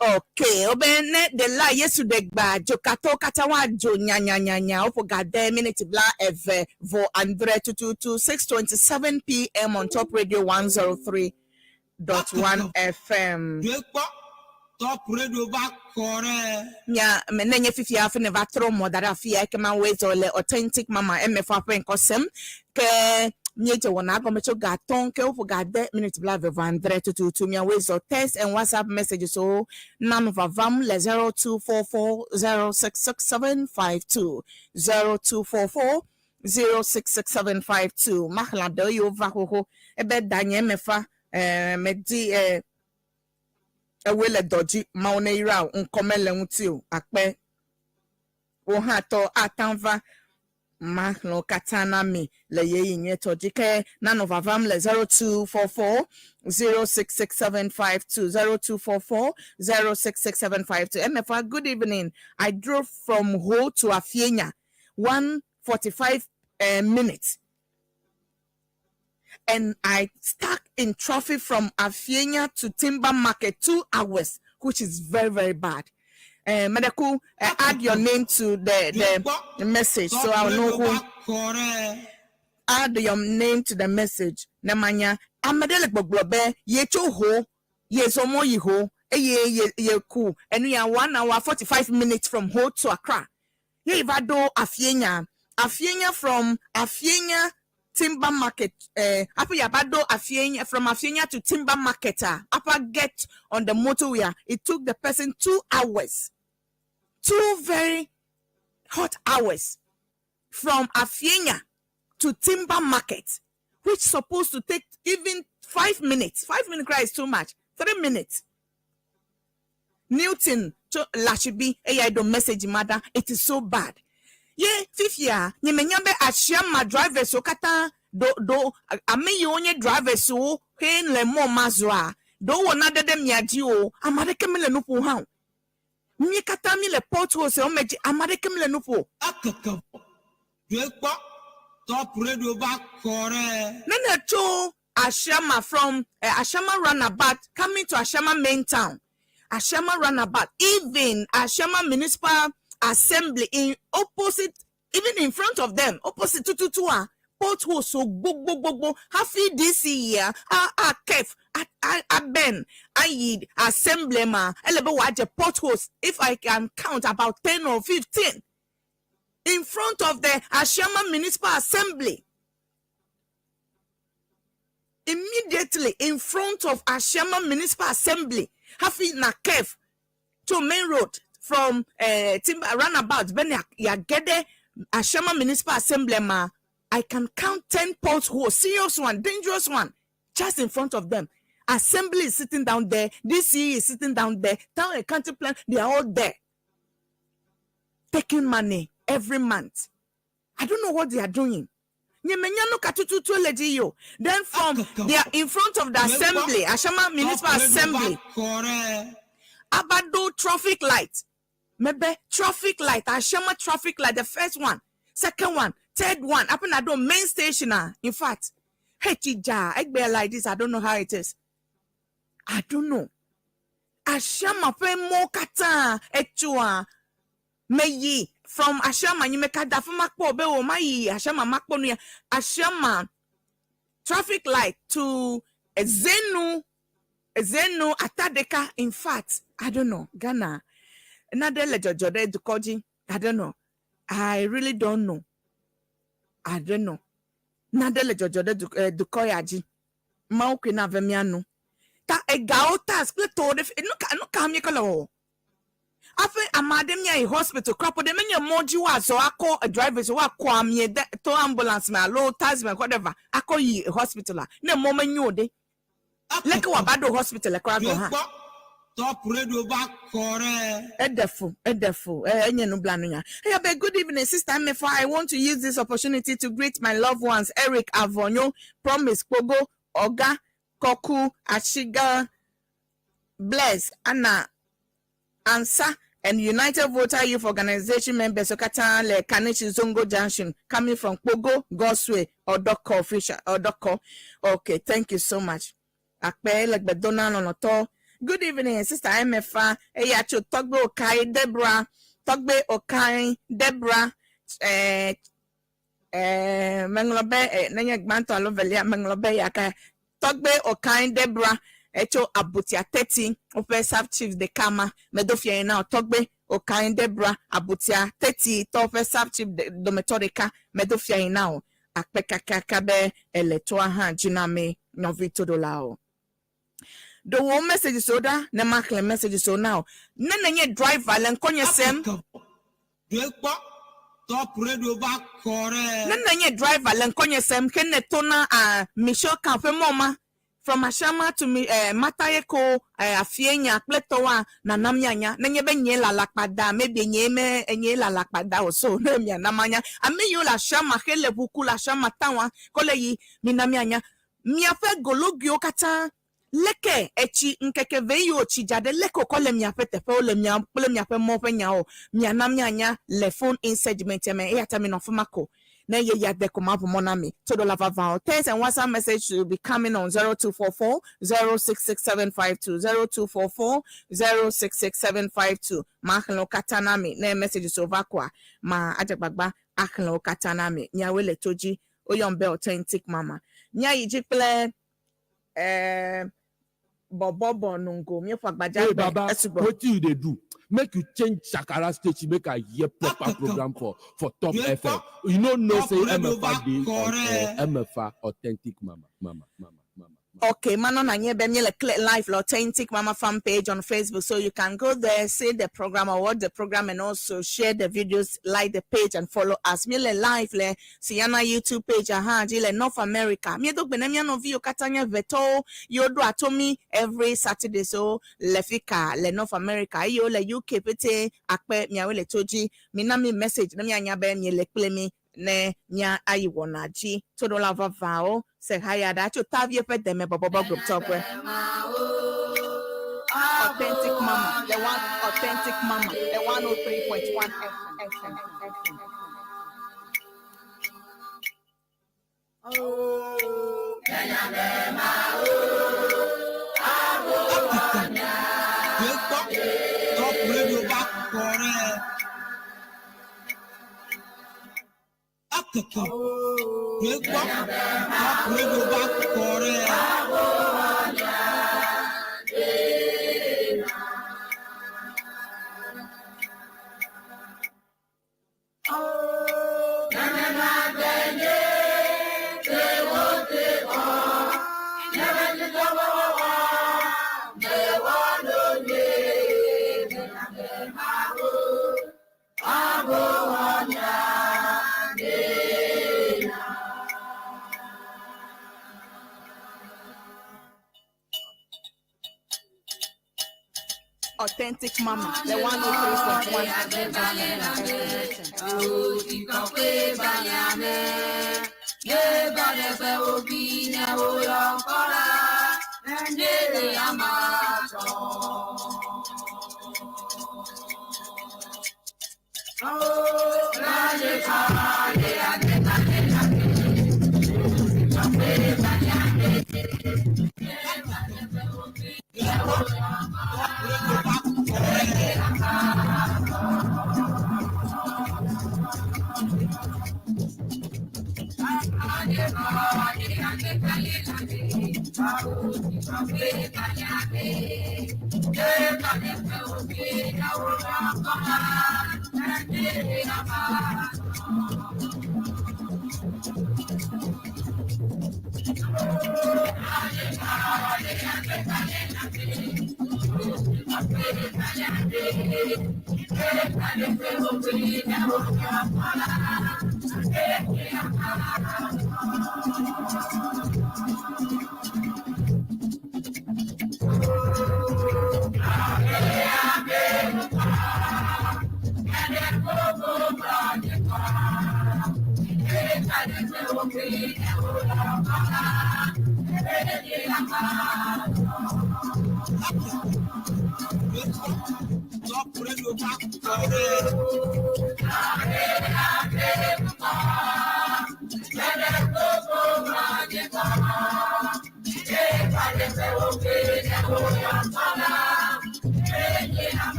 Okay, obe ne de la Yesu de gba dzokatɔwo katã woadzo nyanyanyanya woƒo ga de miniti bla eve vɔ andre tututu 6:27 pm on Top Radio 103.1 FM. Doe kpɔ Top Radio va kɔ ɖe. Mia me ne nye fifia hafi ne va trɔ mɔ da ɖe afia ekema woe zɔ le Authentic Mama MFA ƒe ŋkɔ sem ke míedze wɔna gɔme tso ga atɔ̃ ke woƒo ga ade miniti blaeve vɔ adre tututu. Miawoe zɔ text and WhatsApp messages wo nanu vavam le 0244 066752 0244 066752. Maxlẽ ɖewo yiwo va xoxo ebe danye mefa eh, medi eh, ewoe le dɔ dzi mawo ne yra o ŋkɔ mele ŋuti o akpe wo hã tɔ ata va maxlẽ wo katã na mi le ɣeyiɣi nyuietɔ dzi ke nanɔ vavam le 0244 066752 0244 066752. MFA, good evening. I drove from Ho to Afienya 145 minutes and I stuck in traffic from Afienya to Timber Market 2 hours, which is very, very bad. Medeku, add your name to the message so I'll know who. Add your name to the message. Nemanya, amede le gbɔgblɔ be yetso ho, yezɔ mɔ yi ho, eye ye ye ku enu ya 1 hour 45 minutes from Ho to Accra. Ye va do Afienya, Afienya from Afienya Timber Market. After yaba do Afienya from Afienya to Timber Market, after get on the motorway, it took the person 2 hours, 2 very hot hours from Afienya to Timber Market, which supposed to take even 5 minutes. 5 minutes is too much. 3 minutes. Newton to Lashibi, eya do message mother. It is so bad. Ye fifia, nye menya be Ashaiman drivers o kata do do ame yi wonye drivers o he le mɔ ma zoa do wɔ na ɖe ɖe mia dzi o ame aɖeke mele nu ƒo hã o mi katã mi le potholes wɔme dzi ame aɖeke mele nu ƒo. Ekeke doe kpɔ Top Radio va kɔ ɖe. Nene tso Ashaiman from Ashaiman roundabout coming to Ashaiman main town, Ashaiman roundabout, even Ashaiman Municipal Assembly in opposite, even in front of them, opposite tututu a pothole so gbogbogbogbo hafi DC ya a a kef a a a ben ayi assembly ma ele be wa je potholes, if I can count, about 10 or 15 in front of the Ashaiman Municipal Assembly, immediately in front of Ashaiman Municipal Assembly, hafi na curve to main road from Timber roundabout ben ya gede Ashaiman Municipal Assembly ma, I can count 10 potholes, serious one, dangerous one, just in front of them. Assembly is sitting down there, DCE is sitting down there, town and country plan, they are all there. Taking money every month. I don't know what they are doing. Nyemenya no katututu eleji yo. Then from they are in front of the assembly, Ashaiman Municipal Assembly. Abado traffic light. Maybe traffic light, Ashaiman traffic light, the first one, second one, third one. Up in the main station. Ah, in fact, hey, Chija, egbe like this. I don't know how it is. I don't know. Ashaiman ƒe mɔ katã etsoa meyi from Ashaiman nyimeka da fún makpɔ be o ma yi Ashaiman makpɔ nu ya Ashaiman traffic light to Zenu Zenu Atadeka. In fact, I don't know Ghana nade le dzɔdzɔ ɖe dukɔ dzi. I don't know. I really don't know. I don't know. Nade le dzɔdzɔ ɖe dukɔ ya dzi. Mawu koe na ve mía nu. Ta egawo tax kple tɔwo ɖe fi nu ka nu ka mi kɔ le wɔwɔ. Afi ame aɖe mía yi hospital kura po ɖe menye mɔ dzi woazɔ akɔ drivers woakɔ amie de to ambulance me alo taxi me whatever akɔ yi hospital a ne mɔ menyo o de. Leke wòava ɖo hospital le kura gɔ̃ hã. Top Radio va kɔ ɖe. Edefu, edefu, enye nublanunya. Hey, abe, good evening, Sister Emefa. I want to use this opportunity to greet my loved ones, Eric Avonyo, Promise Pogo, Oga, Koku, Ashiga, Bless, Anna, Ansa, and United Voter Youth Organization members, Okata, Le Kanichi Zongo Junction, coming from Pogo, Goswe, Odoko, Fisher, Odoko. Okay, thank you so much. Akpe, Legbedona, Nonoto. Good evening, Sister Emefa. Eyacho, Togbe Okai, Deborah, Togbe Okai, Deborah, meŋlɔ be nenye gbãtɔ alo velia meŋlɔ be yaka Tɔgbe Okai Debra etso Abutia Teti woƒe sub chief ɖeka ma medo fia yi na o Tɔgbe Okai Debra Abutia Teti tɔwo ƒe sub chief dometɔ ɖeka medo fia yi na o akpe kakaka be ele toa hã dzi na mi nɔvi toɖolawo. Ɖo wo messages wo ɖa ne maxlẽ messages wo na o. Ne nenye driver le ŋkɔnye sem. Ɖoe kpɔ Top Radio va kɔ ɖe. Ne nenye driver le ŋkɔnye sem ke ne tona a Michel kan ƒe mɔ ma from Ashama to mi Matayeko Afienya kple tɔwoa nana mianya nenye be nye le alakpa da maybe nye me nye le alakpa da o so ne miana manya ame yiwo le Ashama xe le ʋuku le Ashama tawa kɔ le yi mina mianya miaƒe gologuiwo katã leke etsi ŋkeke ve yiwo tsi dza ɖe leke wòkɔ le miaƒe teƒewo le mia kple miaƒe mɔ ƒe nyawo miana mianya le phone in segment me eya ta minɔ afi ma ko ne ye ya de ko ma ʋu mɔ na mi toɖola vavawo. Text and WhatsApp message will be coming on 0244 066752, 0244 066752. Ma xlẽ wo katã na mi ne messages wo va koa ma adzegbagba axlẽ wo katã na mi. Miawoe le to dzi woyɔm be Authentic Mama. Míayi dzi kple bɔbɔbɔ nungo míeƒo agbadza Hey gbe Baba, esugbɔ. wetin you dey do? Make you change Shakara station, make I hear proper program for Top FM. You no know say MFA dey on MFA Authentic Mama, Mama, Mama, Mama. Okay, Mano Nanyebe Miele Click Live Authentic Mama fan page on Facebook. So you can go there, see the program or watch the program, and also share the videos, like the page, and follow us. Miele Live le Siana YouTube page, aha, Jile North America. Miedo gbenemia no vi katanya veto yodo atomi every Saturday. So lefika le North America, yo le UK pete akpe miawe le toji. Minami message na mi anyabe miele kple ne mia ayi wɔna dzi toɖola vavawo se haya ɖa tso tavie ƒe deme bɔbɔbɔ group tɔƒe. Authentic Mama, the one Authentic Mama, the 103.1 FM. FM. Ɖoe kpɔ Top Radio va kɔ ɖe. Akeke. Ɖoe kpɔ Top Radio va kɔ ɖe. Authentic Mama, the 103.1 FM. Top Radio bá kọ rẹ̀.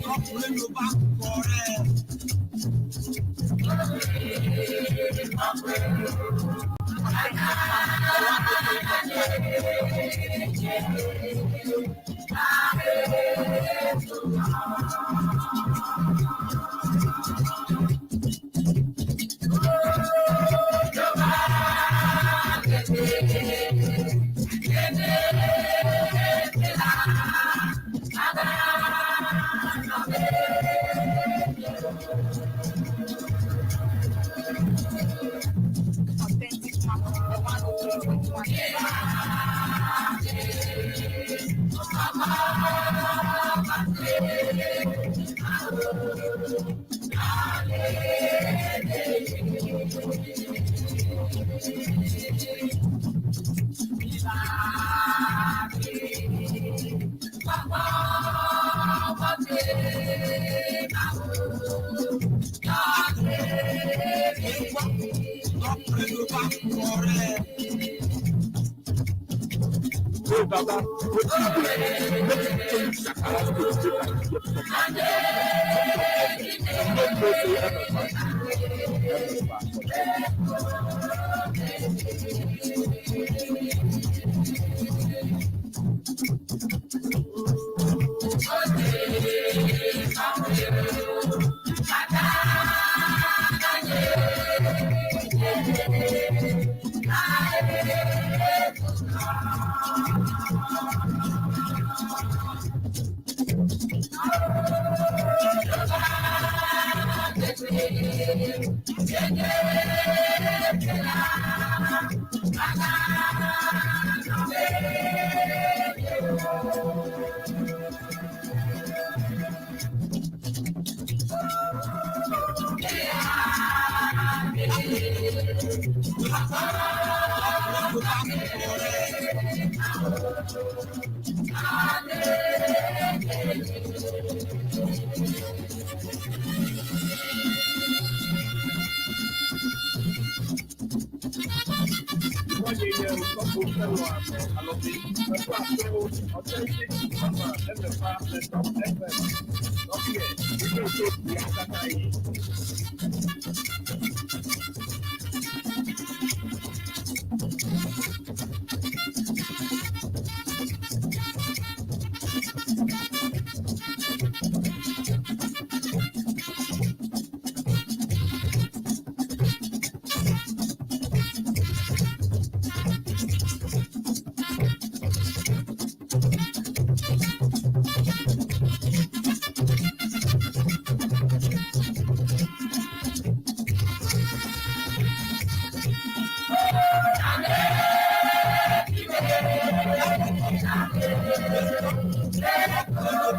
Top Radio bá kọ rẹ̀. Authentic Mama, the 103.1. Top Radio bá kọ rẹ̀. Hey Baba, wetin you dey do? Make you change Shakara state make I hear from you. No know say MFA MFA authentic. Authentic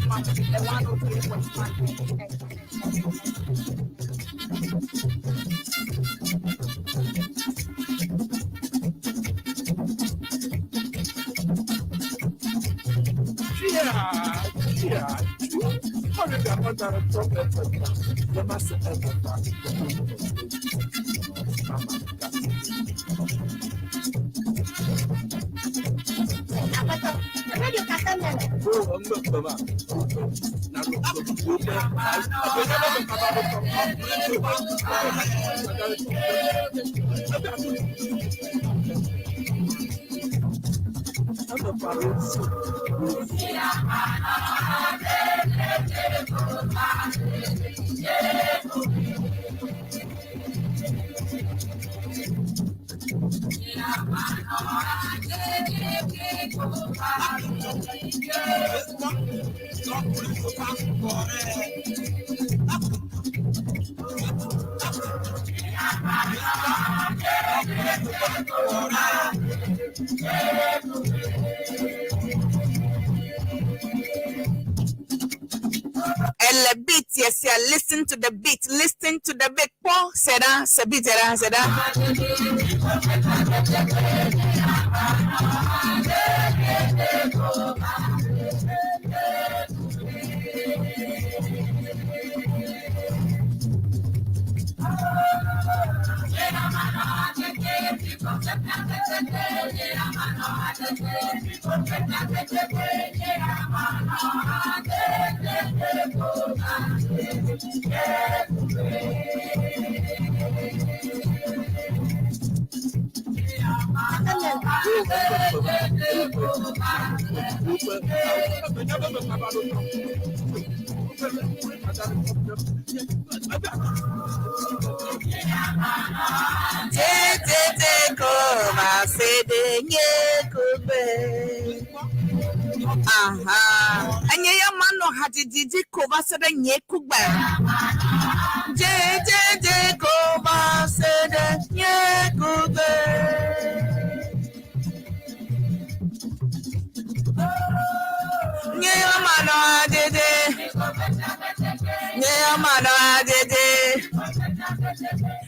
Mama, the 103.5 Radio Katamele. Ele beat, yes, yeah. Listen to the beat. Listen to the beat. Po, seda, sebi, seda, seda. Te, te, te, ko, ma, se, de, nye, ko, be. Aha. Enye ya mano hajijiji ko va se de nye kugbe. Je, je, je, ko va se de nye kugbe. Nye ya mano hajiji. Nye ya mano hajiji.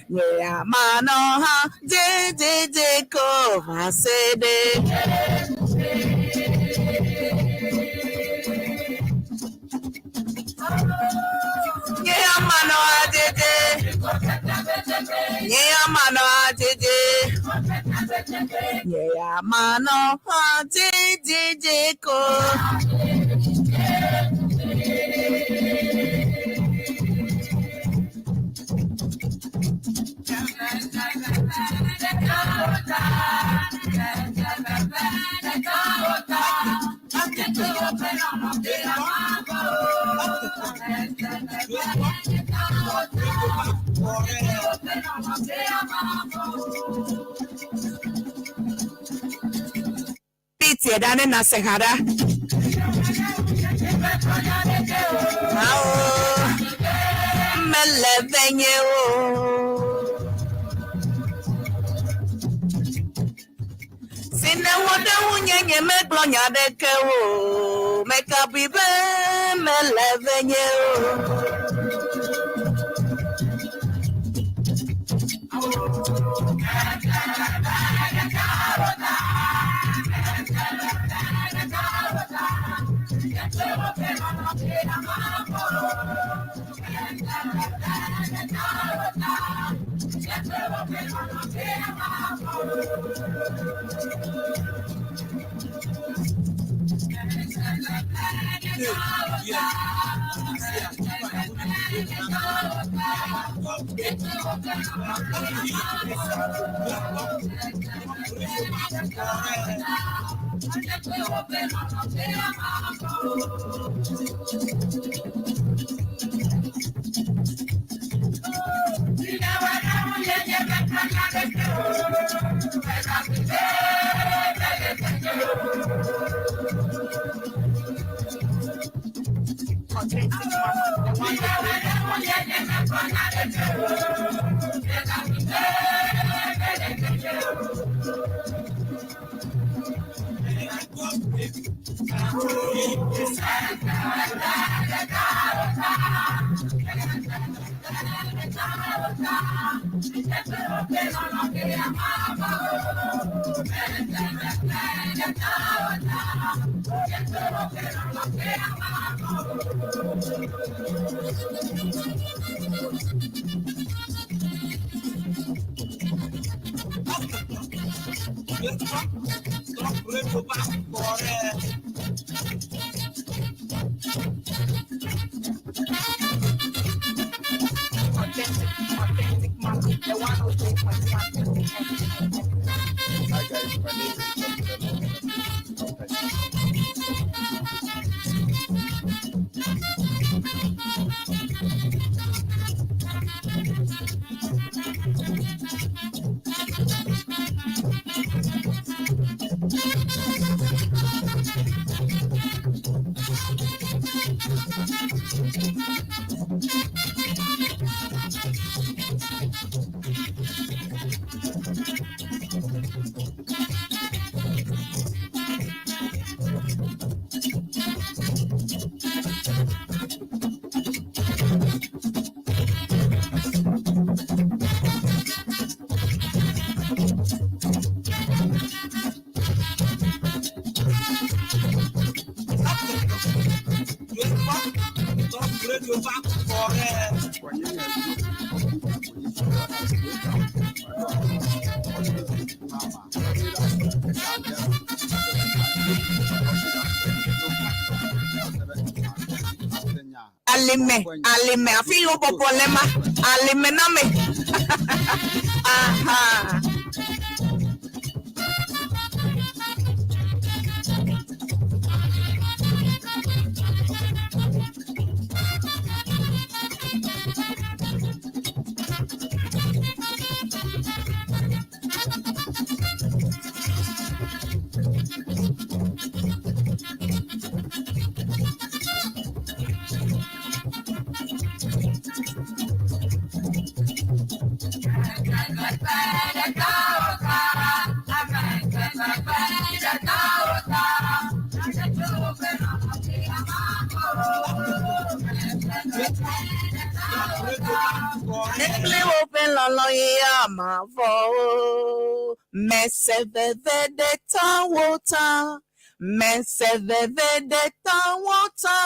Nye ya mano hajijiji ko va se de. Nye ya mano hajiji. Nye ya mano hajiji. Nye ya mano hajijiji ko. Beat meseie ɖa ne nase ha ɖa. Awo mele venye o. Si ne wɔ ɖe ŋunye nye megblɔ nya ɖeke o. Mekabui be mele venye o. Hi guys, my name is Dr. Alime, alime, afi yi wo bɔbɔ le ma, alime na me. Aha. Nekple woƒe lɔlɔ ye ama vɔ o. Mese veve ɖe ta wo ta. Mese veve ɖe ta wo ta.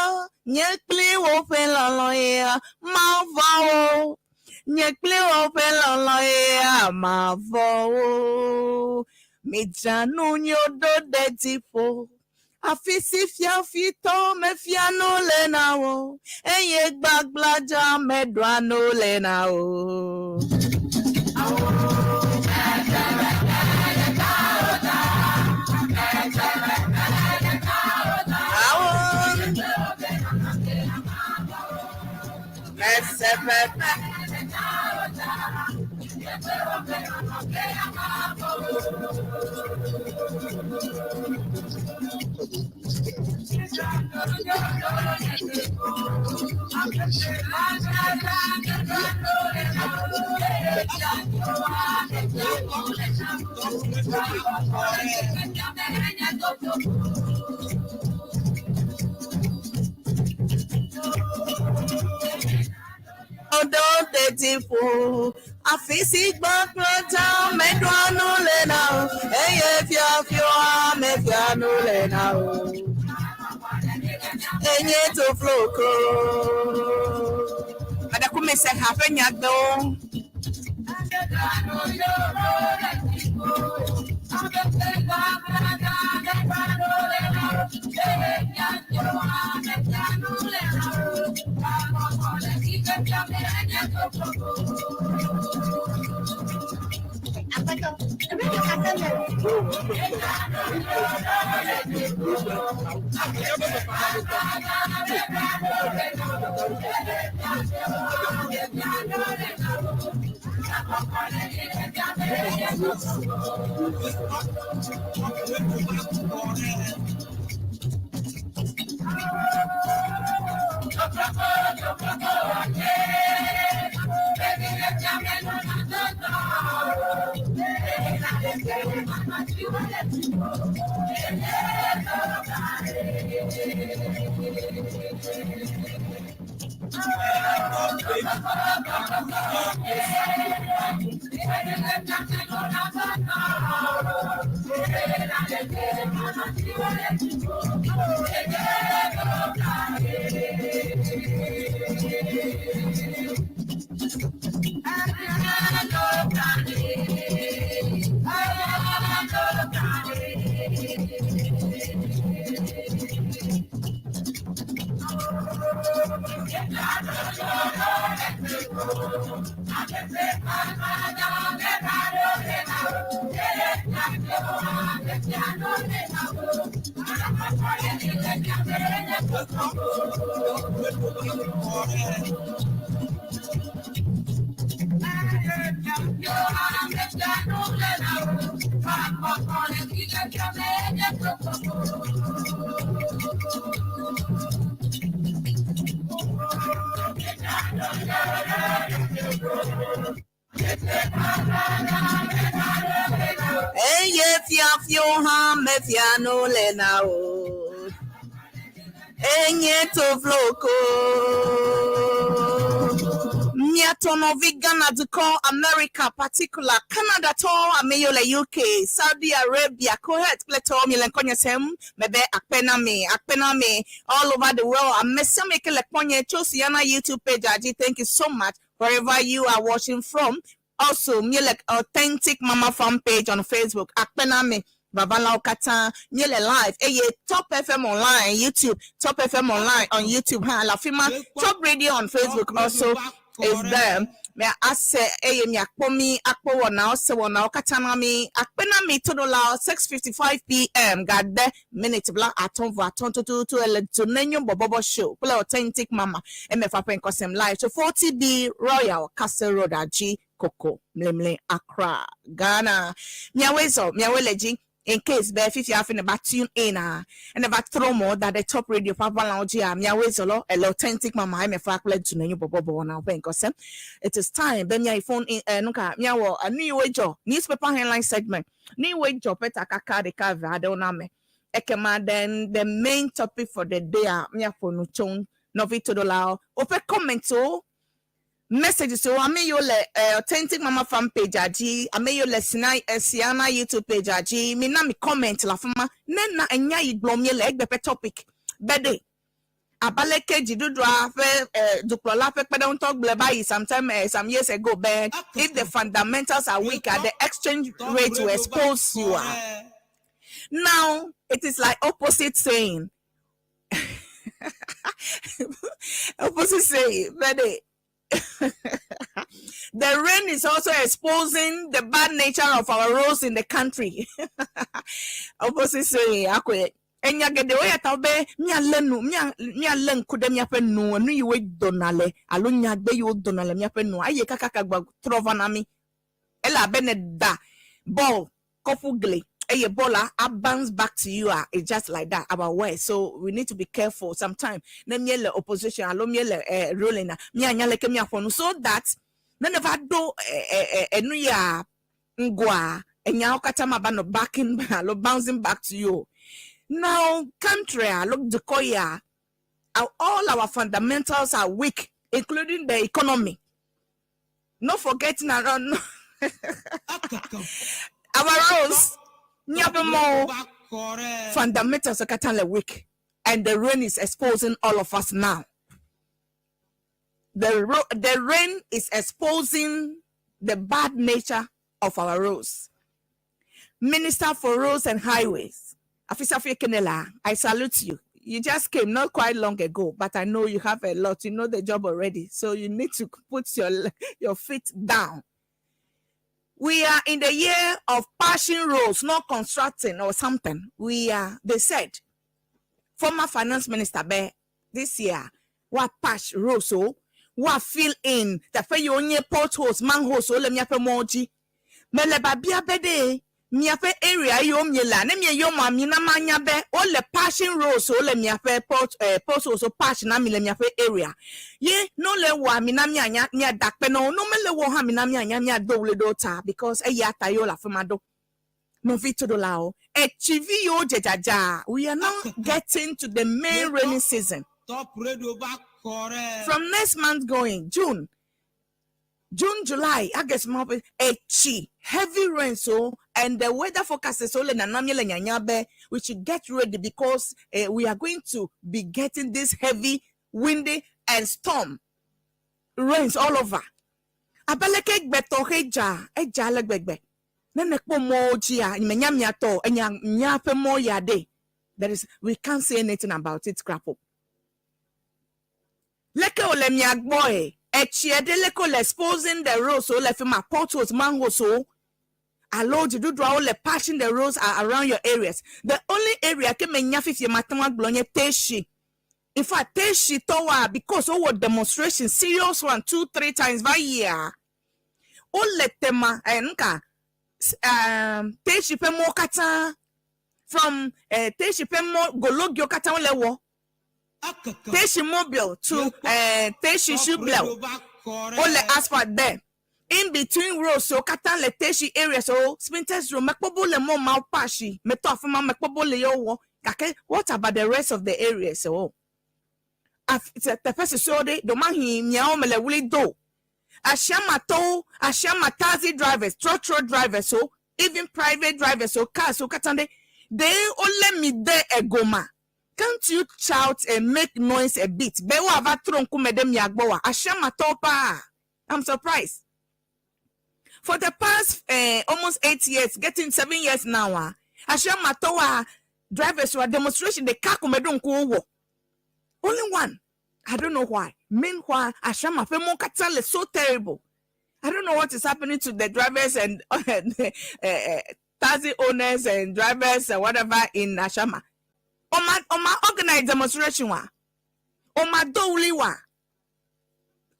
Nye kple woƒe lɔlɔ ye ama vɔ o. Nye kple woƒe lɔlɔ ye ama vɔ o. Midza nu nyo ɖo ɖe dziƒo. Afi si fiafitɔ mefia nu le na wo eye gbagbladza meɖua nu le na wo. Awo. Mese veve. Odo teti ƒo afi si gbɔgblɔ dza meɖoa nu le na o eye fiafioa mefia nu le na o. Enye tofloko. Aɖakume se ha ƒe nyagbewo. Eye fiafio hã mefia nu le na o. Enye tofloko. Miatɔ nɔvi Ghana dukɔ, America particular, Canada tɔ, ame yiwo le UK, Saudi Arabia, Kuwait kple tɔwo mi le ŋkɔnye sem mebe akpe na mi, akpe na mi all over the world. Ame sia ame ke le kpɔnye tso Siana YouTube page dzi, thank you so much wherever you are watching from. Also, míele Authentic Mama Fan page on Facebook. Akpe na mi vavalawo katã míele live eye Top FM online YouTube, Top FM online on YouTube hã le afi ma. Top Radio on Facebook also is there. Mia ase eye miakpɔ mi akpɔ wɔnawo se wɔnawo katã na mi. Akpe na mi toɖolawo 6:55 p.m. gade minute 55 tututu ele Dzonenyo Bɔbɔbɔ show kple Authentic Mama emefa ƒe nkɔsɛm live so 40B Royal Castle Road adzi Koko Mlemle Accra Ghana. Miawoe zɔ miawoe le dzi in case be fifia hafi ne ba tune in a ene va trɔ mɔ da ɖe Top Radio ƒe aʋalawo dzi a miawoe zɔ lɔ ele Authentic Mama emefa kple Dzonenyo Bɔbɔbɔ wɔnawo ƒe nkɔsɛm. It is time be miayi phone in eh, nuka miawɔ enu yiwoe dzɔ newspaper headline segment nu yiwoe dzɔ ƒe takaka ɖeka eve aɖewo na me. Ekema then the main topic for the day a miaƒo nu tso ŋu. Nɔvi toɖolawo woƒe comments-wo messages wo ame yiwo le Authentic Mama Fan page dzi ame yiwo le Sinai Siana YouTube page dzi mina mi comment le afi ma ne na enya yi gblɔm míele egbe ƒe topic be ɖe abe aleke dziɖuɖua ƒe dukplɔla ƒe kpeɖeŋutɔ gblɔe va yi sometime some years ago be if the fundamentals are weak, the exchange rate will expose you. Ah. Now it is like opposite saying. Opposite saying, but the rain is also exposing the bad nature of our roads in the country. Opposite saying, akwe. Enya geɖewo ya ta be míalé nu míalé ŋku ɖe míaƒe nu nu yiwo dɔna le alo nyagbe yiwo dɔna le míaƒe nu eye kakaka gba trɔ va na mí elabe ne da bɔl kɔƒu gli. Eye bɔla a bounce back to you a, it's just like that our way. So we need to be careful sometimes. Ne míele opposition alo míele ruling a, míanya leke míaƒo nu so that ne neva ɖo enu ya ŋgɔa, enyawo katã mava nɔ backing alo bouncing back to you. Now country alo dukɔ ya, all our fundamentals are weak, including the economy. Not forgetting around our roads, míaƒe mɔwo fundamentals katã le weak, and the rain is exposing all of us now. The rain is exposing the bad nature of our roads. Minister for Roads and Highways, Afisafie Kenela, I salute you. You just came not quite long ago, but I know you have a lot. You know the job already, so you need to put your feet down. We are in the year of patching roads, not constructing or something. We are, they said, former finance minister be this year, what patch roads so what fill in the fe onye potholes, manholes, so le miaƒe mɔ dzi. Mele babia be ɖe miaƒe area yiwo miele ne mieyɔ mɔ mi na manya be wole patching roads wole miaƒe potholes so patch na mi le miaƒe area. Ye no le wɔ mi na mianya miada kpe na wo, no mele wɔ hã mi na mianya miado wli ɖo ta because eya ta yewo le afi ma ɖo. Nɔvi toɖolawo, etsivi yiwo dze dzadza, we are now getting to the main rainy season. Top Radio va kɔ ɖe. From next month going, June, July, August month, etsi, heavy rain so, and the weather forecast is only nana mi le nyanya be we should get ready because we are going to be getting this heavy, windy and storm rains all over. Abeleke gbetɔ he dza, edza le gbegbe. Ne ne kpɔ mɔwo dzia, menya miatɔ, enya miaƒe mɔ ya de. There is, we can't say anything about it, crap. Leke wòle mia gbɔ e, etsia ɖe leke wòle exposing the roads wole fi ma, potholes, manholes o, alo dziɖuɖuawo le patching the roads around your areas. The only area ke menya fifie mate ŋu agblɔ nye Teshi. In fact, Teshi tɔwoa, because wowɔ demonstration, serious one, two, three times va yia, wole tema, nka, Teshi ƒe mɔ katã, from Teshi ƒe mɔ gologio katã wole wɔ. Teshi Mobile to Teshi Shublel, wole asphalt there. In between roads, so katã le Teshi area, so Spintex Road, mekpɔ be wole mɔ mawo patch, metɔ afi ma mekpɔ be wole yewo wɔ. Gake what about the rest of the areas? So, teƒe susɔewo ɖe, ɖewomahi miawo mele wli do. Ashiamatɔwo, Ashiama taxi drivers, trɔtrɔ drivers, so even private drivers, so cars, so katã ɖe, ɖe wole mi de egoma. Can't you shout and make noise a bit? Be woava trɔ ŋkume ɖe mia gbɔ wa? Ashiamatɔwo paa. I'm surprised. For the past almost 8 years, getting 7 years now, Ashiamatɔwo drivers were demonstration the car kume ɖo ŋku wɔ. Only one. I don't know why. Meanwhile, Ashama ƒe mɔ katã le so terrible. I don't know what is happening to the drivers and taxi owners and drivers and whatever in Ashama. Oma organize demonstration wa. Oma do wa.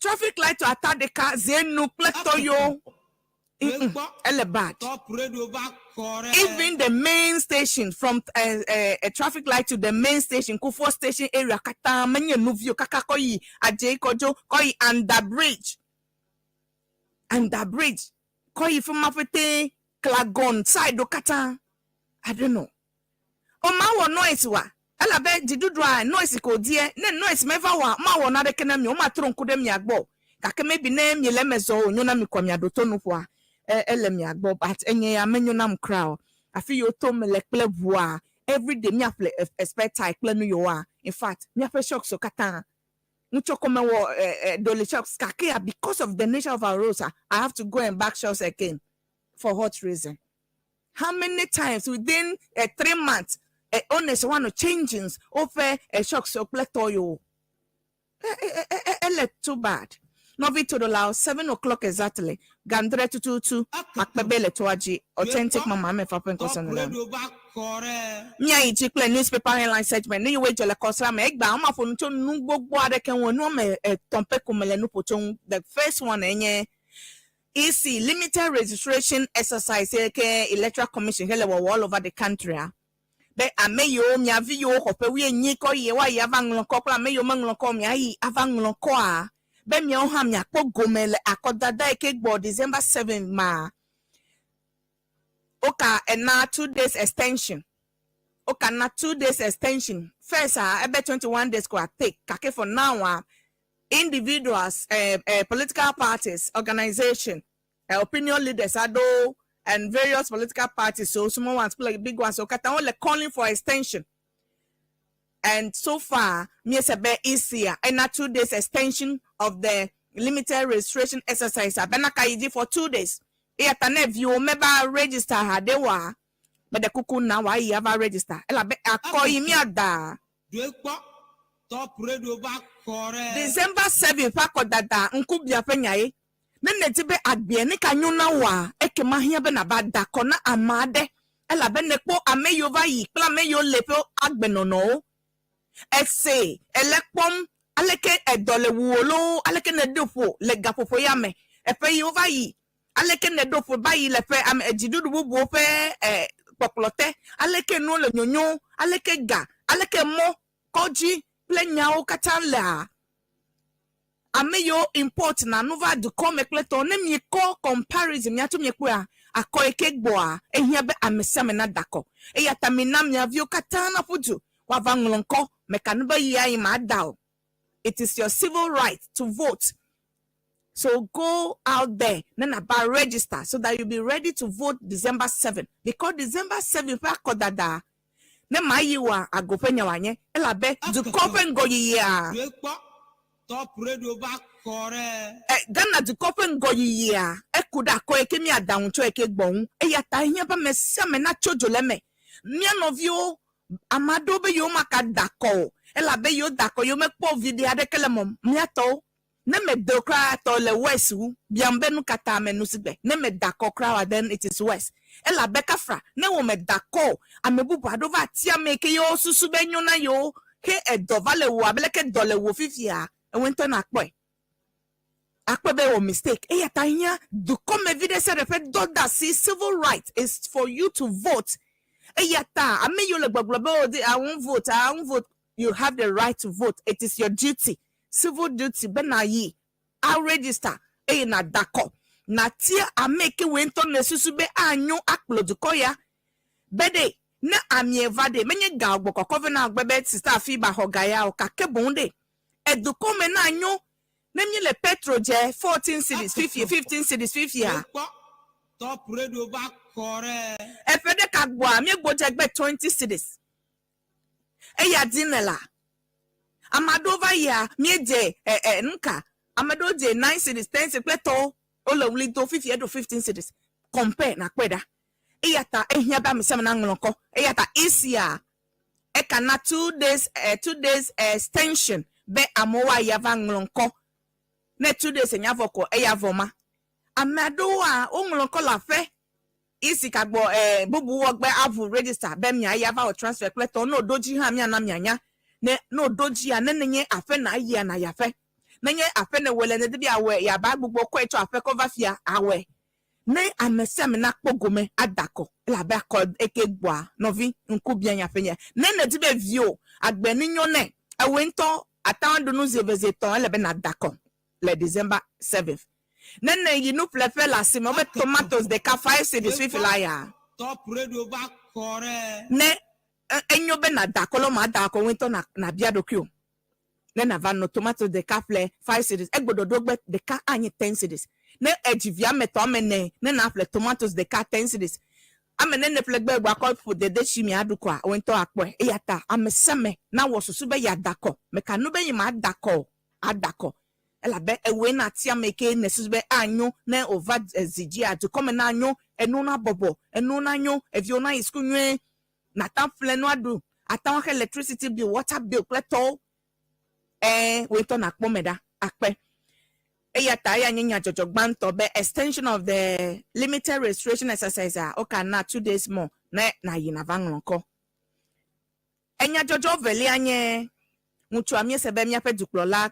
Traffic light to atadeka zenu kple tɔyo. Ele bad. Top Radio va kɔ ɖe. Even the main station from a traffic light to the main station, Kufuor station area, katã menye nuvio kaka kɔ yi Adjei Kojo, kɔ yi under bridge. Under bridge. Kɔ yi fún ma pete Klagon side do katã. I don't know. Oma wɔ noise wa. Elabe dziɖuɖua noise ko die ne noise meva wa ma wɔ naɖeke na mi o ma trɔ ŋku ɖe mia gbɔ gake maybe ne mi le eme zɔ o nyo na mi kɔ mia ɖo to nuƒoa ele mia gbɔ, but enye ya menyo nam kura o. Afi yiwo to me le kple ʋua, everyday miaƒle spare tire kple nu yiwoa. In fact, miaƒe shocks wo katã ŋutsɔkɔ mewɔ dolly shocks gake ya because of the nature of our roads, ah, I have to go and back shocks again. For what reason? How many times within 3 months owners want to changings woƒe shocks kple tɔyo? Ele too bad. Nɔvi toɖolawo, 7 o'clock exactly, gandre tututu akpebe le toa dzi. Authentic Mama amefa ƒe Top ŋkɔsɔnu la. Radio va kɔ ɖe. Míayi dzi kple newspaper headline segment ne yewoe dze le kɔsra me. Egba woma ƒo nu tso nu gbogbo aɖeke ŋu, nu wɔme etɔ̃ pɛ ko me le nu ƒo tso ŋu. The first one enye EC limited registration exercise yi ke Electoral Commission hele wɔwɔ all over the country a, be ame yiwo mia vi yiwo xɔ ƒe wuienyi kɔ yie woayi ava ŋlɔ ŋkɔ kple ame yiwo meŋlɔ ŋkɔ o miayi ava ŋlɔ ŋkɔa be miawo hã miakpɔ gome le akɔdada yi ke gbɔ December 7 ma. Woka ena 2 days extension. Woka na 2 days extension. First a ebe 21 days ko take kake for now a individuals, political parties, organization, opinion leaders aɖewo and various political parties, so small ones kple big ones, so katã wole calling for extension. And so far, míese be EC a ena 2 days extension of the limited registration exercise abena ka yi dzi for 2 days. Eya ta ne viwo meva register haɖe oa, meɖe kuku na wòayi ava register elabe akɔ yi míada. Doe kpɔ Top Radio va kɔ ɖe. December 7 ƒe akɔdada ŋkubia ƒe nya ye. Ne nedi be agbea ne ka nyo na woa, ekema hiã be nava da akɔ na ame aɖe elabe nekpɔ ame yiwo va yi kple ame yiwo le ƒe agbenɔnɔwo. Ese ele kpɔm aleke edɔ le wuwò loo aleke nèɖo ƒo le gaƒoƒo ya me eƒe yiwo va yi aleke nèɖo ƒo va yi le ƒe ame dziɖuɖu bubuwo ƒe e kpɔkplɔ te aleke nuwo le nyonyo aleke ga aleke mɔ kɔdzi kple nyawo katã lea ame yiwo import na nu va dukɔ me kple tɔ ne miekɔ comparison miatso miekpɔa akɔ yi ke gbɔa ehiã be ame sia ame nada akɔ eya ta mina mia viwo katã naƒu du woava ŋlɔ ŋkɔ meka nu be yia yi ma da o. It is your civil right to vote, so go out there ne naba register so that you be ready to vote December 7, because December 7 ƒe akɔdada ne ma yi wa ago ƒe nya wòanye elabe dukɔ ƒe ŋgɔyiyia. Doe kpɔ Top Radio va kɔ ɖe. Ghana dukɔ ƒe ŋgɔyiyia eku ɖe akɔ yi ke míada ŋu tso yi ke gbɔ ŋu eya ta ehiã be ame sia ame natso dzo le eme. Mía nɔviwo ame aɖewo be yewo maka da akɔ o elabe yewo da akɔ yewo mekpɔ viɖe aɖeke le mɔ míatɔwo ne mede kura tɔ le west wu biam be nu katã me nu si gbe ne meda akɔ kura wa then it is west elabe kafra ne wo meda akɔ o ame bubu aɖewo va tia ame ke yewo susu be nyo na yewo ke edɔ va le wo abe leke dɔ le wo fifia ewoe ŋutɔ na kpɔe akpɔ be wɔ mistake. Eya ta hiã dukɔmevi ɖe sia ɖe ƒe dɔdeasi civil right is for you to vote. Eya ta ame yiwo le gbɔgblɔ be o I won't vote, I won't vote, you have the right to vote. It is your duty, civil duty be na yi a register eye na da akɔ na tia ame ke woe ŋutɔ ne susu be anyo akplɔ dukɔ ya be ɖe ne amie va ɖe menye ga gbɔ kɔkɔ ve na gbe be sista afi ba xɔ ga ya o gake boŋ ɖe edukɔ me na nyo ne mi le petrol dze 14 cedis fifie 15 cedis fifia. Doe kpɔ Top Radio va kɔ ɖe. Eƒe ɖeka gbɔa míegbɔ gbe 20 cedis eya di ne la ame aɖewo va yia míedze ɛ ɛ nuka ame aɖewo dze 9 cedis 10 cedis kple tɔwo wole wuli do fifia eɖo 15 cedis. Compare na kpɔe ɖa. Eya ta ehiã be ame sia ame naŋlɔ ŋkɔ eya ta esia eka na 2 days 2 days extension be amewo ayi ava ŋlɔ ŋkɔ ne 2 days enya vɔ ko eya vɔ ma ame aɖewoa woŋlɔ ŋkɔ le aƒe isi kagbɔ bubu wɔgbe aʋu register be miayi ava wɔ transfer kple tɔ ne oɖo dzi hã miana mianya ne ne oɖo dzia ne nenye aƒe na yia na yi aƒe nenye aƒe ne wɔ le ne bi awɔe yaba gbogbo kɔe tsɔ aƒe kɔ va fia awɔe ne ame sia ame nakpɔ gome ada akɔ elabe akɔ eke gbɔa nɔvi ŋku bia nya ƒe nya ne ne di be viwo agbe ni nyo nɛ ewoe ŋutɔ ate ŋu aɖu nu zi eve zi etɔ̃ ele be nada akɔ le December 7th ne ne yi nuƒleƒe le asime wobe tomatoes ɖeka 5 cedis fifi la ya. Top Radio va kɔ ɖe. Ne enyo be nada akɔ le ma da akɔ wo ŋutɔ na nabia ɖokui o ne nava nɔ tomato ɖeka ƒle 5 cedis egboɖoɖo gbe ɖeka anyi 10 cedis ne edzi vi ame etɔ̃ ame ene ne naƒle tomatoes ɖeka 10 cedis ame ne ne ƒle gbe gbɔ akɔ ƒo dede tsi mi aɖu kɔa wo ŋutɔ akpɔe. Eya ta ame sia ame nawɔ susu be yeada akɔ meka nu be yi ma da akɔ o ada akɔ elabe ewoe na tia ame ke ne susu be anyo ne wòva zi dzia dukɔme na nyo enu na bɔbɔ enu na nyo eviwo na yi suku nyuie nata ƒle nu aɖu ate ŋu axe electricity bill, water bill kple tɔwo ɛɛ woe ŋutɔ nakpɔ me ɖa akpe. Eya ta eya nye nyadzɔdzɔ gbãtɔ be extension of the limited registration exercise a woka na 2 days more ne nayi nava ŋlɔ ŋkɔ. Enyadzɔdzɔ velia nye ŋutsua míese be míaƒe dukplɔla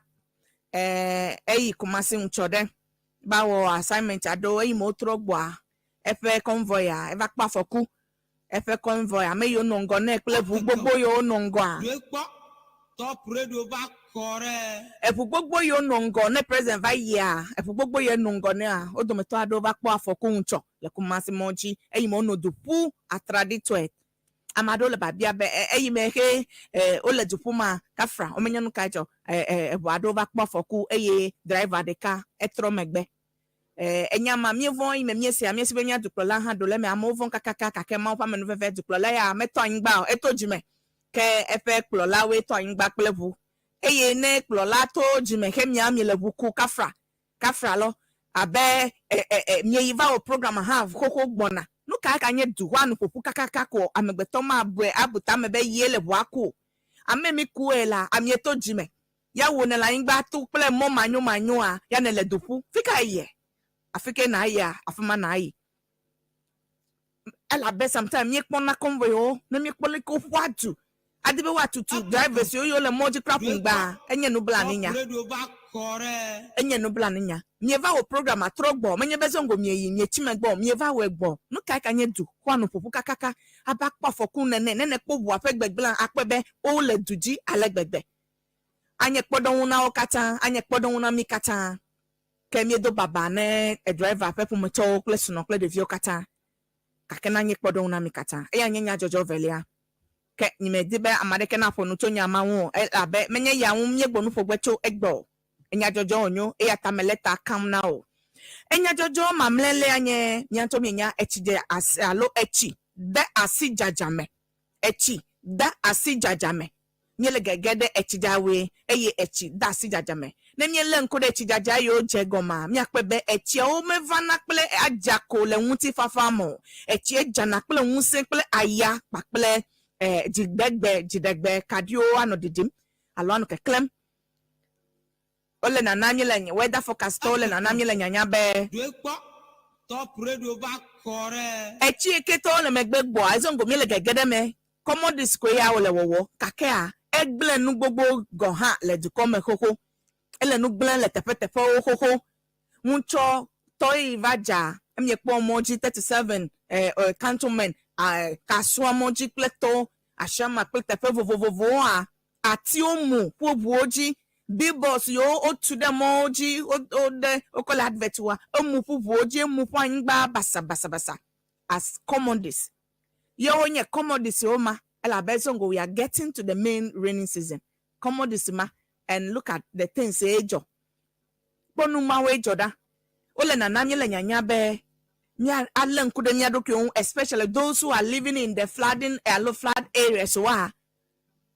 eyi Kumasi ŋutsɔ ɖe. Va wɔ assignment aɖewo eyi me wotrɔ gbɔa eƒe convoy-a eva kpɔ afɔku. Eƒe convoy ame yiwo nɔ ŋgɔ nɛ kple ʋu gbogbo yiwo nɔ ŋgɔa. Ɖoe kpɔ, Top Radio va kɔ ɖe. Eʋu gbogbo yiwo nɔ ŋgɔ ne president va yia, eʋu gbogbo yiwo nɔ ŋgɔ nɛa, wo dometɔ aɖewo va kpɔ afɔku ŋutsɔ le Kumasi mɔ dzi eyime wonɔ du ƒu atraɖitɔe. Ame aɖewo le biabia be eyime xe wole du ƒuma kafra womenya nukae dzɔ eʋu aɖewo va kpɔ afɔku eye driver ɖeka etrɔ megbe. Enya ma míevɔ̃ eyime míesea míesi be mía dukplɔla hã ɖo le eme. Amewo vɔ̃ kakaka gake Mawu ƒe amenuveve dukplɔla ya metɔ anyigba o, eto dzime. Ke eƒe kplɔlawoe tɔ anyigba kple ʋu. Eye ne kplɔla to dzime xe mia miele ʋu ku kafra kafra lɔ abe mieyi va wɔ program hã xoxo gbɔna. Nu ka ganye du woanu ƒoƒu kakaka ko amegbetɔ mabue abu tame be ye le ʋua ku o. Ame mi kue la amie to dzime. Ya wò nèle anyigba to kple mɔ manyomanyoa ya nèle du ƒu. Fika yie? Afike nàyia afima nàyi. Elabe sometimes míekpɔna convoy-wo ne míekpɔ leke woƒua du adi be woatutu drivers yiwo le mɔ dzi kura ƒuŋgbea, enye nublanuinya. Enye nublanuinya. Mieva wɔ program atrɔ gbɔ, menye be zongo mieyi, mietsi megbe o, mieva wɔe gbɔ. Nu kae ka nye du xɔa nu ƒoƒu kakaka ava kpɔ afɔku nene? Ne nèkpɔ ʋua ƒe gbegblẽa, akpɔe be wole du dzi ale gbegbe. Anye kpɔɖeŋu na wo katã, anye kpɔɖeŋu na mí katã. Ke míedo baba ne driver ƒe ƒometɔwo kple srɔ̃ kple ɖeviwo katã. Gake na nye kpɔɖeŋu na mi katã. Eya nye nyadzɔdzɔ evelia. Ke nyemedi be ame aɖeke naƒo nu tso nya ma ŋu o, elabe menye eya ŋu míegbɔ nu ƒo gbe tso egbe o. Enyadzɔdzɔ wònyo, eya ta mele ta kam na wò. Enyadzɔdzɔ mamlɛlia nye, mia ŋutɔ mienya etsi dze asi alo etsi de asi dzadza me. Etsi de asi dzadza me. Míele gege ɖe etsidzawɔe eye etsi de asi dzadza me. Ne míelé ŋku ɖe etsidzadza yiwo dze egɔmea, míakpɔe be etsiawo mevana kple adza ko le ŋutifafa me o. Etsie dzana kple ŋusẽ kple aya kpakple dzigbegbe, dziɖegbe kaɖiwo anɔ ɖiɖim alo anɔ keklẽm. Wole nana míele weather forecast tɔwo le nana míele nyanya be. Ɖoe kpɔ, Top Radio va kɔ ɖe. Etsi yi ke tɔwo le megbe gbɔa, ezo ŋgo míele gege ɖe eme. Commodities koe ya wole wɔwɔ gakea egblẽ nu gbogbo gɔ̃ hã le dukɔ me xoxo. Ele nu gblẽ le teƒeteƒewo xoxo. Ŋutsɔ tɔe va dza emiekpɔ mɔ dzi 37 cantonment kasua mɔ dzi kple tɔwo Ashama kple teƒe vovovovowoa, atiwo mu ƒu ʋuwo dzi, billboards yiwo wotu ɖe mɔwo dzi woɖe wokɔ le advert wɔa, emu ƒu ʋuwo dzi, emu ƒu anyigba basabasabasa as commodities. Ye wonye commodities wo ma elabe zongo we are getting to the main raining season. Commodities ma and look at the things ye dzɔ. Kpɔ nu mawoe dzɔ ɖa. Wole nana míele nyanya be mía alé ŋku ɖe mía ɖokuiwo ŋu especially those who are living in the flooding alo flood areas woa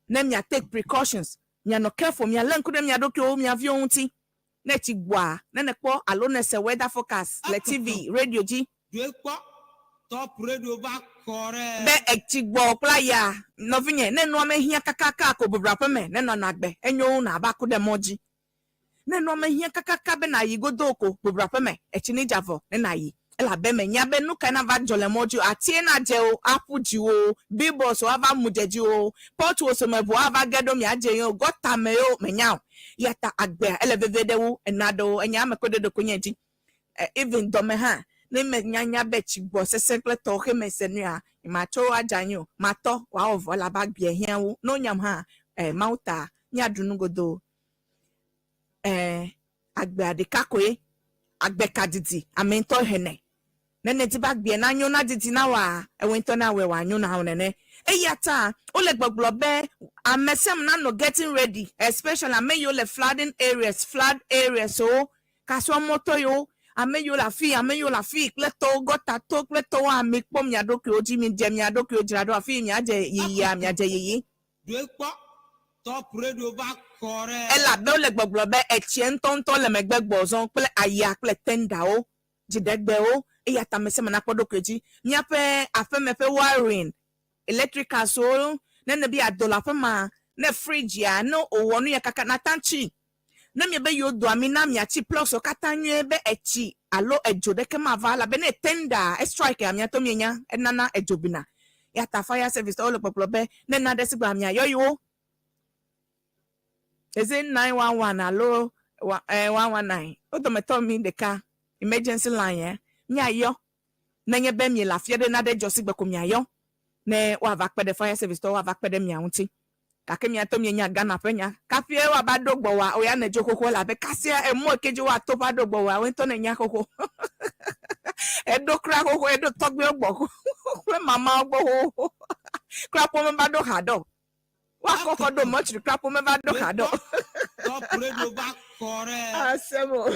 ne mia take precautions, mianɔ careful, mialé ŋku ɖe mia ɖokuiwo, mia viwo ŋuti. Ne tsi gbɔa, ne nèkpɔ alo nèse weather forecast le TV, radio dzi. Ɖoe kpɔ, Top Radio va kɔ ɖe. Be etsi gbɔ kple aya, nɔvinye, ne nua mehiã kakaka ko bubra ƒeme ne nɔnɔ agbe, enyo wu nàva ku ɖe mɔ dzi. Ne nua mehiã kakaka be nàyi godoo ko bubra ƒeme, etsi ne dza vɔ ne nàyi. Elabe mènya be nukae nava dzɔ le mɔ dzi o, atie nadze o, aƒu dziwò o, billboards o ava mu dze dziwò o, potholes me ʋua ava ge ɖo miadze ye o, gɔta me ye o, mènya o. Eyata agbea ele vevie ɖe wu enu aɖewo. Enya ame koɖe ɖeko nye dzi. Even dɔme hã, ne menya nya be tsi gbɔ sesẽ kple tɔwo xe mese nuya, nyematsɔ wo adze anyi o. Matɔ wòawɔ vɔ elabe agbea hiã wu. Ne wonyam hã, Mawu ta míaɖu nu godoo. Ẽ, agbea ɖeka koe. Agbe ka didi ame ŋutɔ henɛ. Ne nèdi be agbea nanyo na didi na wòa, ewòe ŋutɔ nawɔe wòanyo na wò nene. Eya ta wole gbɔgblɔ be ame sia ame nanɔ getting ready, especially ame yiwo le flooding areas, flood areas wo, kasuamɔtɔ yiwo, ame yiwo le afii, ame yiwo le afii kple tɔwo, gɔta to kple tɔwo, amikpɔ mia ɖokuiwo dzi, midze mia ɖokuiwo dzra ɖo afi yi miadze yiyia, miadze yiyi. Ɖoe kpɔ, Top Radio va kɔ ɖe. Elabe wole gbɔgblɔ be etsia ŋutɔŋutɔ le megbe gbɔ zɔ kple aya kple tendawo, dziɖegbewo, eya ta ame sia ame nakpɔ eɖokui dzi. Míaƒe aƒeme ƒe wiring, electricals-wo, ne nèbe yeado le aƒemea, ne fridge-a, ne wòwɔ nu ya kaka, nàte tsi. Ne miebe yewo do ami na miatsi plugs-wo katã nyuie be etsi alo edzo ɖeke mava elabe ne tender estrike-a mia ŋutɔ mienya enana edzo bina. Eya ta fire service tɔwo le gbɔgblɔ be ne naɖe sigbe miayɔ yewo. Is it 911 alo 119? Wo dometɔ mi ɖeka. Emergency line ya miayɔ nenye be miele afi aɖe naɖe dzɔ sigbe ko miayɔ ne woava kpe ɖe fire service tɔwo woava kpe ɖe mia ŋuti. Gake mia ŋutɔ mienya Ghana ƒe nya. Kafie woava ɖo gbɔwòa, wò ya nèdzo xoxo elabe kasia emɔ yi ke dzi woato va ɖo gbɔwòa, wò ŋutɔ nènya xoxo. Eɖo kura xoxo, eɖo tɔgbuiwo gbɔ xoxo kple mamawo gbɔ xoxo. Kura ƒome meva ɖo haɖe o. Woakɔ kɔ ɖo mɔtsri kura ƒome va ɖo haɖe o. Asem o.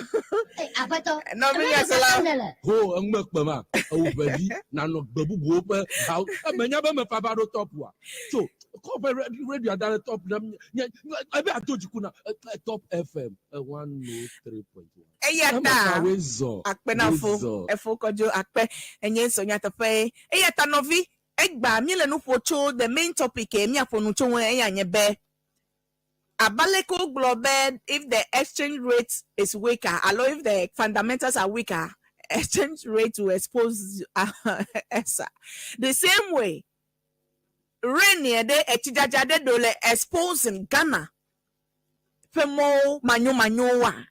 Aƒetɔ, Nɔvinye sela. Ho eŋme kpe ma, ewo ʋevi, nanɔ gbe bubuwo ƒe hawo. Menya be mefa va ɖo top oa? Tso, kɔ ƒe radio da ɖe top na nye, ebe ado dziku na Top FM 103.1. Eya ta akpe na fo, efo kɔdzo akpe enye nsɔ nyateƒe. Eya ta nɔvi, egba míele nu ƒo tso the main topic ke míaƒo nu tso ŋu eya nye be abe aleke wogblɔ be if the exchange rate is weaker alo if the fundamentals are weaker, exchange rate will expose us. The same way, rain yɛ ɖe etsidzadza ɖe ɖo le exposing Ghana ƒe mɔwo manyomanyowoa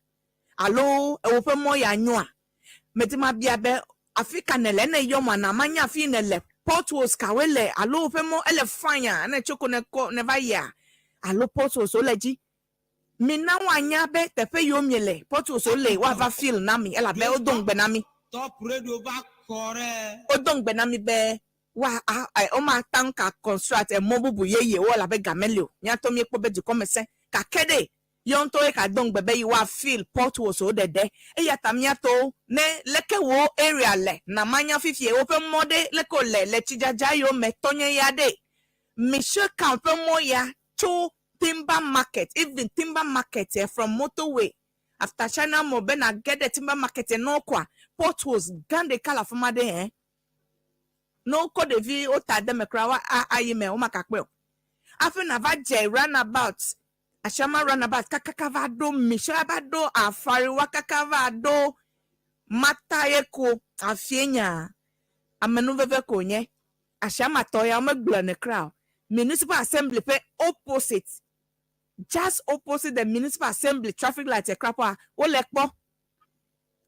alo ewo ƒe mɔ ya nyoa? Medi mabia be afi ka nèle ene yɔm ana manya afi yi nèle potholes kawoe le alo woƒe mɔ ele fine a ene tso ko ne kɔ ne va yia alo potholes wole dzi. Mina woanya be teƒe yiwo miele potholes wole woava fill na mi elabe wodo ŋugbe na mi. Top Radio va kɔ ɖe. Wodo ŋugbe na mi be wa a womata ŋu ka construct emɔ bubu yeyewo elabe ga meli o. Míatɔ míekpɔ be dukɔ me sẽ gake ɖe Yewo ŋutɔwoe ka do ŋugbe be yewoa fill potholes wo ɖeɖe. Eya ta míatɔwo ne leke wò area le na manya fifie woƒe mɔ ɖe leke wòle le tsidzadza yiwo me tɔnye ya ɖe. Michel Town ƒe mɔ ya tso Timber Market even Timber Market yɛ from motorway after China Mall be nage ɖe Timber Market yɛ ne wokɔa potholes gã ɖeka le afima ɖe hɛ. Ne wokɔ ɖevi wota de me kura woa ayi me womakakpɔe o. Hafi nava dze roundabout Ashama runabout kakaka va ɖo Misha va ɖo Afariwa kaka va ɖo Matayeko afie nya amenuveve ko nye. Ashama tɔ ya womegblɔ ne kra o. Municipal Assembly ƒe opposite, just opposite the Municipal Assembly traffic light kra ƒoa wole kpɔ.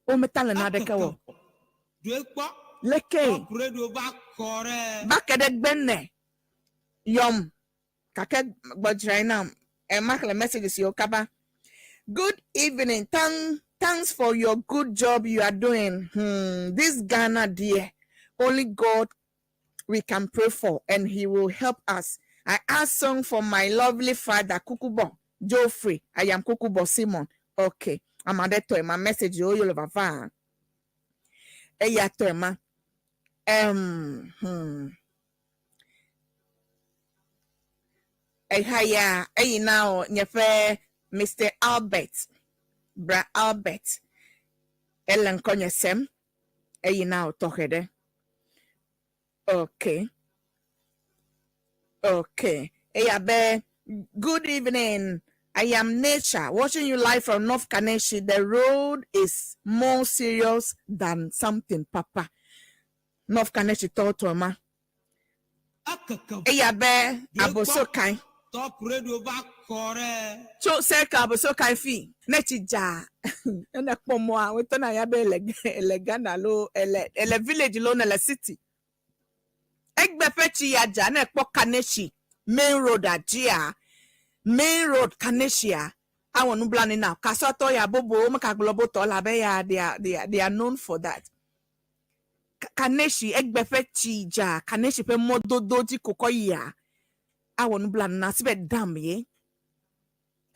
Wometa le naɖeke wɔ. Leke va ke ɖe gbene yɔm. Gake gbɔdzrae nam. Maxlẽ messages siwo kaba. Good evening. Thank, thanks for your good job you are doing. This Ghana dear, only God we can pray for and he will help us. I ask song for my lovely father Kukubo Geoffrey. I am Kukubo Simon. Okay. Ame aɖe tɔe ma message yiwo yole vava. Eya tɔe ma. Eha ya eyi na o nye ƒe Mister Albert, Bra Albert. Ele ŋkɔ nye sem. Eyi na o tɔxɛ ɖe. Okay. Okay. Eya be good evening. I am Nature, watching you live from North Kaneshi. The road is more serious than something, Papa. North Kaneshi tɔ tɔ ma. Eya be aboso kan. Tso sɛka aboso kan fi ne tsi dza ene kpɔ mɔa wotɔ na ya be ele ele Ghana lo ele ele village lo ne le city. Egbe ƒe tsi ya dza ne kpɔ Kaneshi main road adzia main road Kaneshia awɔ nublanui na kasɔtɔ ya bobo mekagblɔ bo tɔ labe ya they are they are they are known for that. Kaneshi egbe ƒe tsi dza Kaneshi ƒe mɔdodo dzi ko kɔ yia awɔ nublanu na si be dam ye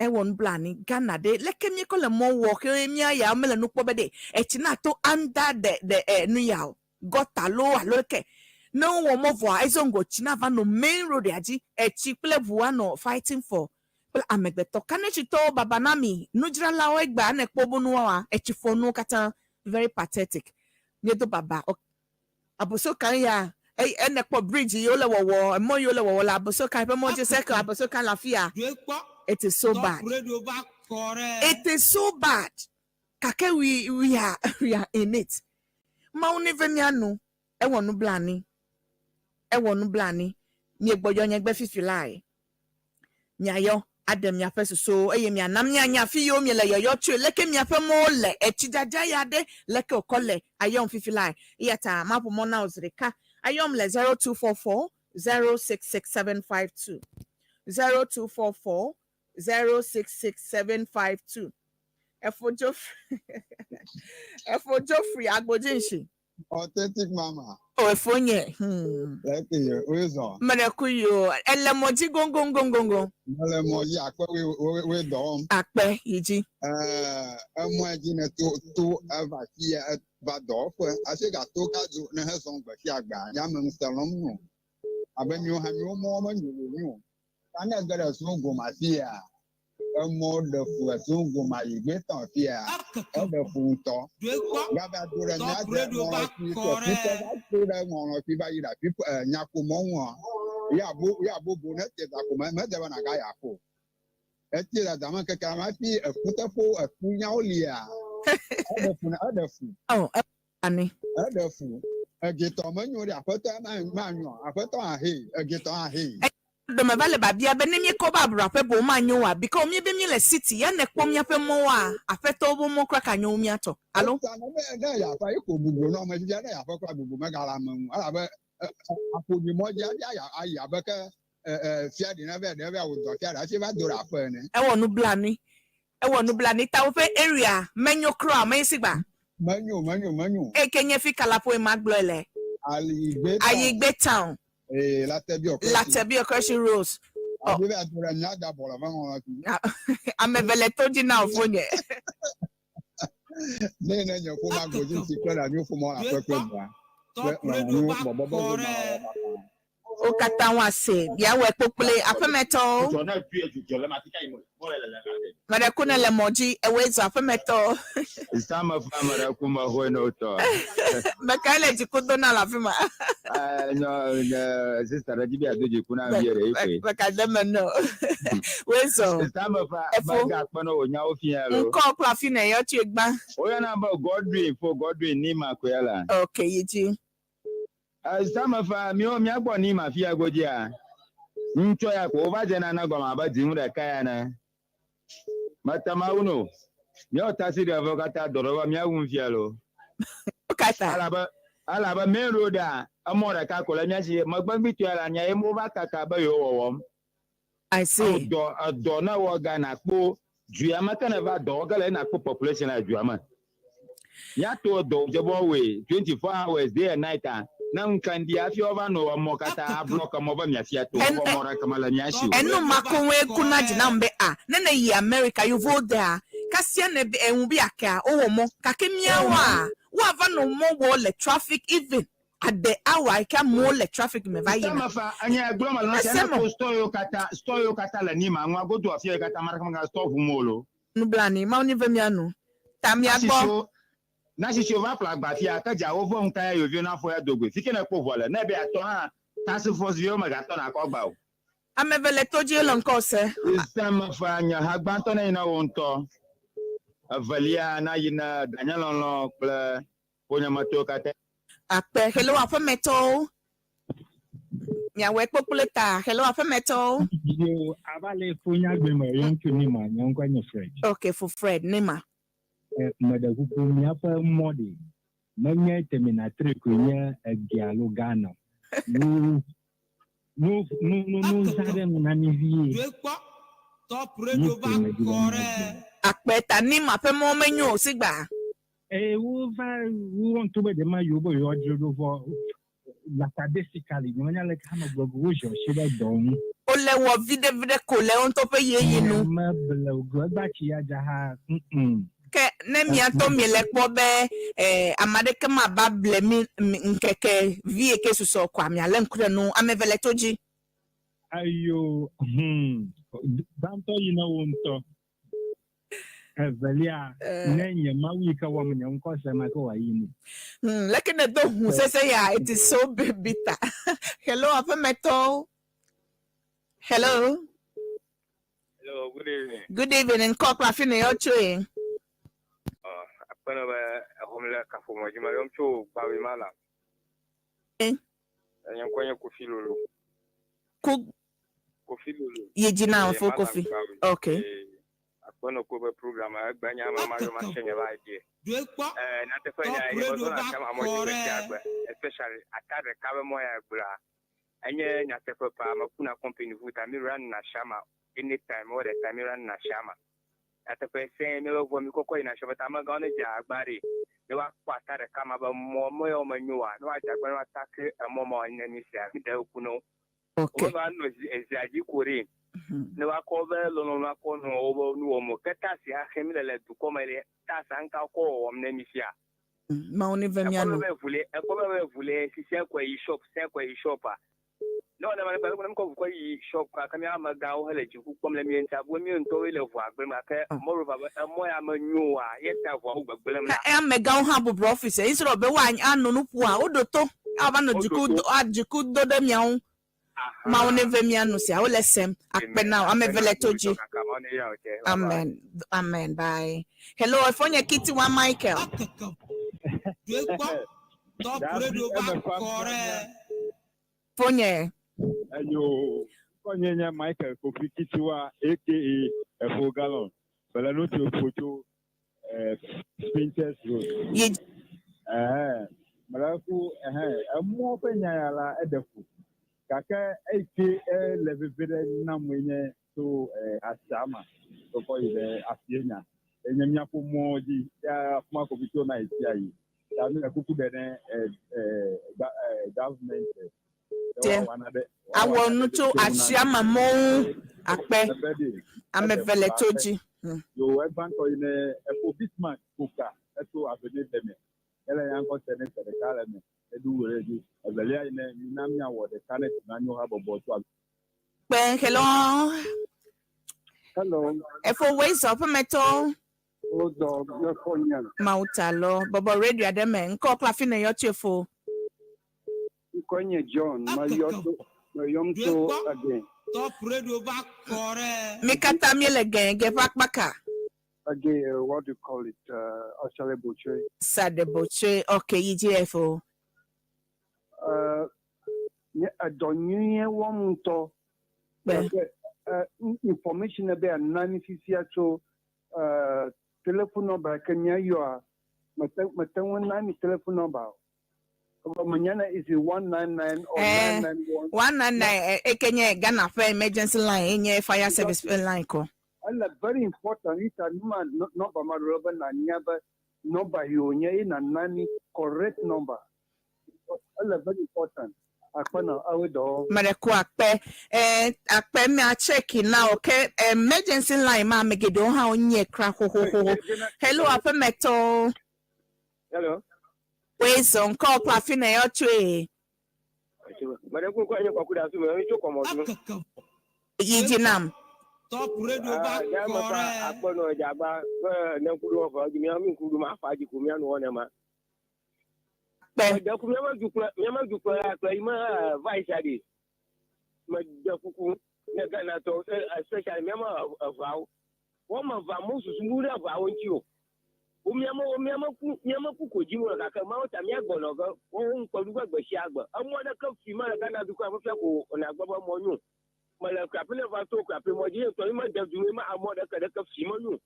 ewɔ nublani Ghana ɖe leke míekɔ le mɔ wɔ ke mía ya mele nu kpɔ be ɖe etsi na to under the the eh, nu ya o gɔta loo alo leke ne wowɔ mɔ vɔa ezongo tsi na va nɔ main road ya dzi etsi kple ʋu anɔ fighting for kple amegbetɔ Kaneshitɔwo baba na mi nudzralawo egbea ne kpɔ wobe nuwoa etsi fɔ nuwo katã very pathetic míedo baba ok aboso kan ya eye ene kpɔ bridge yi wole wɔwɔ emɔ yi wole wɔwɔ le aboso kan ƒe mɔ dzi circle aboso kan le afia it is so bad it is so bad gake we we are we are in it mawu ne ve mía nu ewɔ nublani ewɔ nublani miegbɔdzɔ nye gbe fifi lae miayɔ. Aɖe miaƒe susuwo eye miana míanya afi yiwo miele yɔyɔ tsoe, leke miaƒe mɔwo le, etsidzadza ya ɖe, leke wòkɔ le ayɔm fifi lae. Eya ta maʋu mɔ na wò zi ɖeka. Ayɔm le 0244 066 752. 0244 066 752. Efo Geoffrey, Efo Geoffrey Agbodzinshi. Authentic mama. O efo nye. Leke ye wezɔ. Mele ku yi o. Ele mɔ dzi goŋgoŋgoŋgoŋ. Mele mɔ dzi akpe we we we dɔ wɔm. Akpe yi dzi. Ɛɛ emɔe dzi ne to to eva fia va dɔwɔƒe hafi gato gadzo ne hezɔn gbe sia gbea yame ŋusẽ lɔm nyo. Abe miwo hã miwo mɔwo menyo o nyo. Ta ne ege ɖe Zongoma fia, emɔ ɖe fu le Zongoma yi Gbetɔn fia, eɖe fu ŋutɔ. Gava do ɖe mía de ŋɔlɔ̃fi tso Fitɔ va do ɖe ŋɔlɔ̃fi va yi ɖe afi nyakomɔ ŋua, ya bo ya bobo ne te za ko me mede be naga ya ƒo. Etie dada me keke ame hafi ekuteƒo ekunyawo lia, eɖe fu eɖe fu. Oh, ani. Eɖe fu. Egetɔ menyo ɖe aƒetɔ manyo aƒetɔ ahe egetɔ ahe. Dɔme va le babia be ne míekɔ va abrɔaƒe boŋ manyo oa? Because míebe míele city ya ne kpɔ míaƒe mɔwoa, aƒetɔwo be mɔ kura ka nyo wu mía tɔ. Alo? Eta ne be ne yeaƒe ye ko bubu nɔ ame fifia ne yeaƒe kura bubu megale ame ŋu elabe aƒoɖi mɔ dzi hafi ayi abe ke fia ɖi ne va ɖe va wò dɔ fia ɖe hafi va do ɖe aƒe ene. Ewɔ nublanui. Ewɔ nublanui ta woƒe area menyo kura o, menye sigba? Menyo, menyo, menyo. Eye ke nye fi kalaƒoe magblɔe le? Ayigbe town. Ayigbe town. Ee, Latebi Ɔkrɛsi. Latebi Ɔkrɛsi Rose. Ɔ. Abe va do ɖe mía da bɔ le va ŋlɔ fi. Ame eve le to dzi na wò fonye. Ne ne nye ƒome agbodzi ŋuti kple ɖe anyi ƒome le aƒe kple dua. Kple lɔlɔ̃nu bɔbɔbɔ go ma wɔ ma. Wo katã woase miawɔe kpokploe, aƒemetɔwo. Meɖe ku ne le mɔ dzi, ewɔe zɔ aƒemetɔwo. Mekae le dziku do na le afi ma? Meka de me no. Woe zɔ. Efo. Ŋkɔ kple afi ne yɔ tsoe gbã. Ok, yi dzi. Samefa, míwo míagbɔ ni ma fia godzia, ŋtsɔ ya ko wova dzena ne gɔme abe dziŋu ɖeka ya ne. Mete Mawu no. Míawo tasi ɖe evewo katã dɔ ɖe be míawu ŋfia lo. Nukata? Elabe, elabe main road a, emɔ ɖeka ko le mía si. Megbe ŋgbitɔe le anya ye wova kaka be yewo wɔwɔm. I see. Edɔ, edɔ ne wɔ ga nakpo du ya me ke ne va dɔ wɔ ge le ye nakpo population le dua me. Míato edɔ dze be woawɔe 24 hours day and night a ne ŋke ŋdi hafi woava nɔ emɔ katã ablock emɔ be miafia to En, vɔ mɔ ɖeke mele mía si o. Enu ma koŋue kuna dzi nam be a ne ne yi America yevuwo dea kasia ne be eŋu be akea wowɔ mɔ gake míawoa woava nɔ mɔ wɔ le traffic even At the hour yi ke amewo le traffic me va yina. Samefa, enye egblɔ me lɔlɔ sia ne Eseme. ko store yiwo katã, store yiwo katã le Nima ŋua godo afia yi katã ame aɖeke megale store ʋum o lo. Nublanui, Mawu neve mía nu. Ta mía gbɔ. Nasisiwo, nasisiwo va ƒle agba fia ke dza wo ve ŋu kaya yewo viwo na fɔ ya dogoe. Fike ne kpɔ ʋua le, ne ebe yeatɔ hã, task force viwo megatɔ na akɔ agba o. Ame eve le to dzi le ŋkɔ se. Samefa, nye ha gbãtɔ ne yi na wò ŋutɔ. Evelia na yi na danye lɔlɔ kple ƒonyemetɔwo katã. Akpe, hello aƒemetɔwo. Miawɔe kpokploe ta. Hello aƒemetɔwo. Yo, ava le ƒonyagbe me yɔm tso Nima, nye ŋkɔe nye Fred. Ok, fo Fred, Nima. Eh, meɖe kuku miaƒe mɔ ɖe, menye Terminal 3 koe nye ege alo Ghana. O. Nu, nu, nu, nu, nu zã ɖe nu na mi vie. Nu koe medi be magblɔ. Akpe ta Nima ƒe mɔ menyo o sigba. Eye wova wo ŋutɔ be ɖe ma yewo be yewoadzro ɖo vɔ lackadaisically nye menya leke hã megblɔ go woziɔ asi ɖe dɔ ŋu. Wole wɔ viɖe viɖe ko le wo ŋutɔ ƒe ɣeyiɣi nu. Meble o go egba tsi ya dza ha mm. Ke ne mia ŋutɔ miele kpɔ be eh, ame aɖeke mava ble mi ŋkeke vie ke susɔ koa, mialé ŋku ɖe nu ŋu. Ame eve le to dzi. Ayo hum gbãtɔ yi na wo ŋutɔ. Evelia, ne nye Mawu yi ke wɔm nye ŋkɔ se ma ke wòayi nɛ. Leke ne do hu sese ya, it is so bitter. Hello, aƒemetɔwo. Hello. Hello, good evening. Good evening. Ŋkɔ kple afi ne yɔ tsoe. Akpɛnɔ be exɔm le kaƒomɔ dzi me yɔm tso Gbawe Mala. Nye ŋkɔ nye Kofi Lolo. Ku Kofi Lolo. Yi dzi na fo Kofi. Okay. Akpɔnɔ ko be program egbe nya me ma yɔ ma se nye va idea. Eh, nyateƒe nya ye me zɔna asiama mɔ dzi gbe sia gbe, especially ata ɖeka be mɔ ya gblɔa. Enye nyateƒe paa, mekuna company ʋu ta mi run na asiama anytime, all the time mi run na asiama. Nyateƒe sɛɛ mi be ʋua mi kɔkɔ yina asiama ta amegãwo ne dze agba ɖi ne woakpɔ ata ɖeka ma be mɔ mɔ yawo me nyo wa, ne woadze agba ne woatake emɔ ma ne mi sia, mi ɖe ŋku ne wo. Okay. Wova nɔ zi ezia dzi ko ɖi. Ne woakɔ woƒe lɔlɔ̃nu akɔ nɔ woƒe nu wɔm o. Ke tax ya xem míle le dukɔ me ɖe, tax ŋka wokɔ wɔwɔm ne mí fia? Mawu ne ve mía Ekpɔ nu. be ʋu le, ekpɔ be be ʋu le sisia kɔe yi shop, sia kɔe yi shop a. Ne wɔ ne be ne kɔ ʋu kɔ yi shop ka ke mía amegãwo hele dziku kpɔm le mía ŋuti abe mía ŋutɔwoe le ʋua gblẽm gake moreover be emɔ ya me nyo oa, ye ta ʋuawo gbegblẽm la. Ke amegãwo hã bɔbɔ office instead of be woa ano nu ƒua, woɖo to ava nɔ Woɖo dziku to. do, a dziku do ɖe mía ŋu. Mawu ne ve mía nu sia, wole sem. Akpe na wò. Ame eve le to dzi. Amen. Amen. Bye. Hello, efonye Kitiwa Michael. Fonye. Eyo, kɔnye nye Michael Kofi Kitiwa aka Efo Gallon. Bele nu tso ƒo tso Spintex Road. Ye. Ɛhɛn, mele ku ɛhɛn, emɔ ƒe nya ya la eɖe fu. Gake eyi ke ele veve ɖe nam nye tso asiama kɔkɔ yi ɖe asie nya. Enye míaƒe mɔ dzi ya afi ma ko mi tso na yi sia yi. Ta mi le kuku ɖe ne government. Tse. Awɔ nu tso asiama mɔwo akpe. Ame eve le to dzi. Yo egbãtɔ yi ne efo Bismarck koka eto avene deme. Ele ya ŋkɔ se ne se ɖeka le me. Eɖu wò ɖe dzi. Evelia yi ne mina míawɔ ɖeka ne tuna nyo habɔbɔ to Kpe hello. Hello. Efo Wezo ƒemetɔ. Wodɔ efo nye. Mawu ta lɔ. Bɔbɔ radio aɖe me. Ŋkɔ kple afi ne yɔ tso efo. Ŋkɔ nye John. Meyɔ tso meyɔm tso Again. Mi katã míele gɛgɛ ƒe akpa ka. Again, what do you call it? Asale Boche. Sade Boche. Okay, yi dzi efo. Nye edɔ nyuie wɔm ŋutɔ. Kpe. Gake, information be ana mi fifia tso telephone number ke míayɔa, mete mete ŋu na mi telephone number o. But menya na is it 199 or 991? 199 eke nye Ghana ƒe emergency line enye fire service ƒe line kɔ. Ele very important ita numa number ma ɖo be na nya be number yi wònye ye na na mi correct number. Ele very important. Akpena awe dɔ. Mɛrɛko akpe akpe mia check na o ke emergency line ma ame geɖewo hã wonye kra xoxoxoxo. Hello aƒemetɔ. Hello. Wezo ŋkɔ kple afi ne yɔ tsoe. Mɛɖe kuku enye kɔku ɖe asu me, tso kɔmɔdu. Yi dzi nam. Ya me fa akpɔnɔ dzagba be ne ŋku ɖo ƒe dzi mía mi ŋku ɖo ma fa dzi ko mía nu wɔne ma. Kpe. Mede ku míame dukplɔ míame dukplɔ ya kple yi me vice aɖi. Mede kuku ne Ghana tɔ especially míame eʋawo. Wɔme eva mo susu mu ɖe eʋawo ŋuti o. Wo míame wo míame ku míame ku ko dzi mo le gake mawo ta mía gbɔnɔ ge wo ŋkpɔ ɖu ƒe gbe sia gbe. Emɔ ɖeke fi ma le Ghana dukɔa fifia ko nàgblɔ be mɔ nyo. Mele klapi ne va to klapi mɔ dzi ye ŋutɔ yi me de du me ma emɔ ɖeke ɖeke fi me nyo.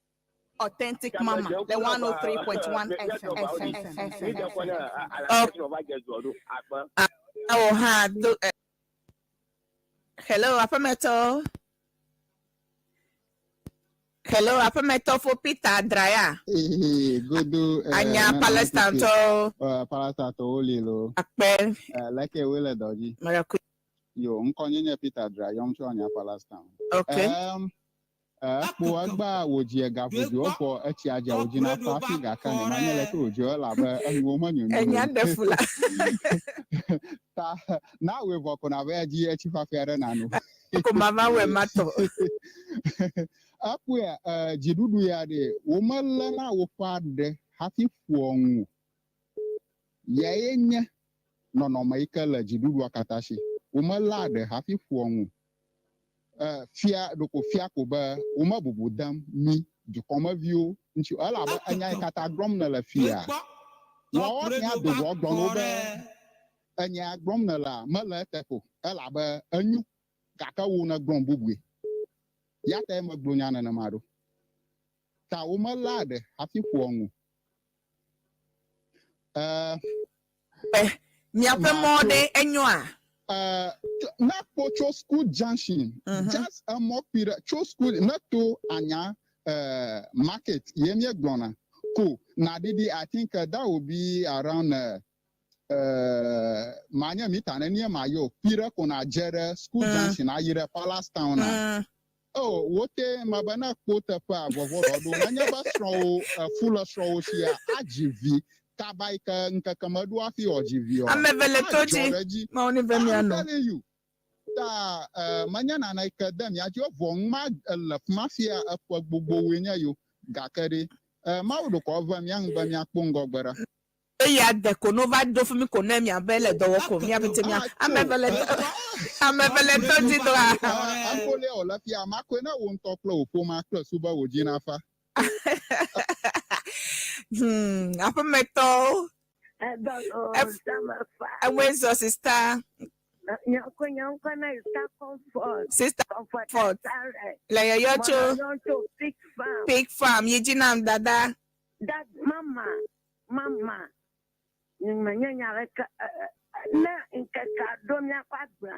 Authentic Mama, the 103.1 FM. Oh, ha, do, hello, aƒemetɔ. Hello, aƒemetɔ fo Peter Draya. Ee, godo. Anya Palestine tɔ. Palestine tɔwo li lo. Akpe. Leke wo le dɔ dzi. Mɛrɛku. Yo, ŋkɔ nye nye Peter Dra, yɔm tso Anya Palestine. Okay. Ekpo egba wò dzi egaƒodzo efɔ etsia dze wò dzi na fa hafi gake nye ma nye leke wò dzi elabe enuwo menyonyo. Enya ɖe fu la. Ta na wòe vɔ ko na be edzi etsi fafi aɖe na no. Ko ma va wɔ ma tɔ. Ekpoe dziɖuɖu ya ɖe womeléna woƒe aɖe hafi ƒoa ŋu o. Yae nye nɔnɔme yi ke le dziɖuɖua katã si. Womeléa ɖe hafi ƒoa ŋu o. Fia ɖoko fia ko be womebubu dem mí dukɔmeviwo ŋuti o. Elabe enya yi katã gblɔm nele fia. Woawo anya do go agblɔ na wo be enya gblɔm nelea mele eteƒe o. Elabe enyo gake wo negblɔm bubue. Ya ta ye megblɔ nya nenema ɖo. Ta womeléa ɖe hafi ƒoa nu o. Be miaƒe mɔ Matso. ɖe enyoa? Ne kpo tso school junction, just emɔ kpui ɖe tso school ne to anya market ye míegblɔna ko naɖiɖi I think that will be around manye mita nenie ma yɔ o kpui ɖe ko nadze ɖe school junction ayi ɖe Palace Town na. Oh, wote me be ne kpo teƒea vɔvɔ ɖɔ ɖo nenye be srɔ̃wo fu le srɔ̃wo sia adzi vi kaba yi ke ŋkeke meɖo hafi wòadzi vi oa, Ame eve le to adzɔ dzi. ɖe edzi. Mawu ne ve I'm mia nɔ. telling you. Ta menye nane yi ke de mia dzi o, vɔ nu ma le fi ma fia eƒe gbogbowoe nye yo. Gake ɖe Mawu ɖokɔ eve mía ŋu be míakpɔ ŋgɔgbe ɖa. Eya de ko no va do fi mi ko ne miabe le dɔwɔ ko miabe te mia ame eve le ame eve le to dzi doa. Akolia wòle fia makoe ne wò ŋutɔ kple wò ƒomea kple su be wò dzi nafa. Aƒemetɔwo. Ewoe zɔ sister. Sister Comfort. Le yɔyɔ tso Pig Farm yi dzi nam dada. Dad, mama, mama, menye nya ɖeke ne ŋkeke ɖo míaƒe agbe.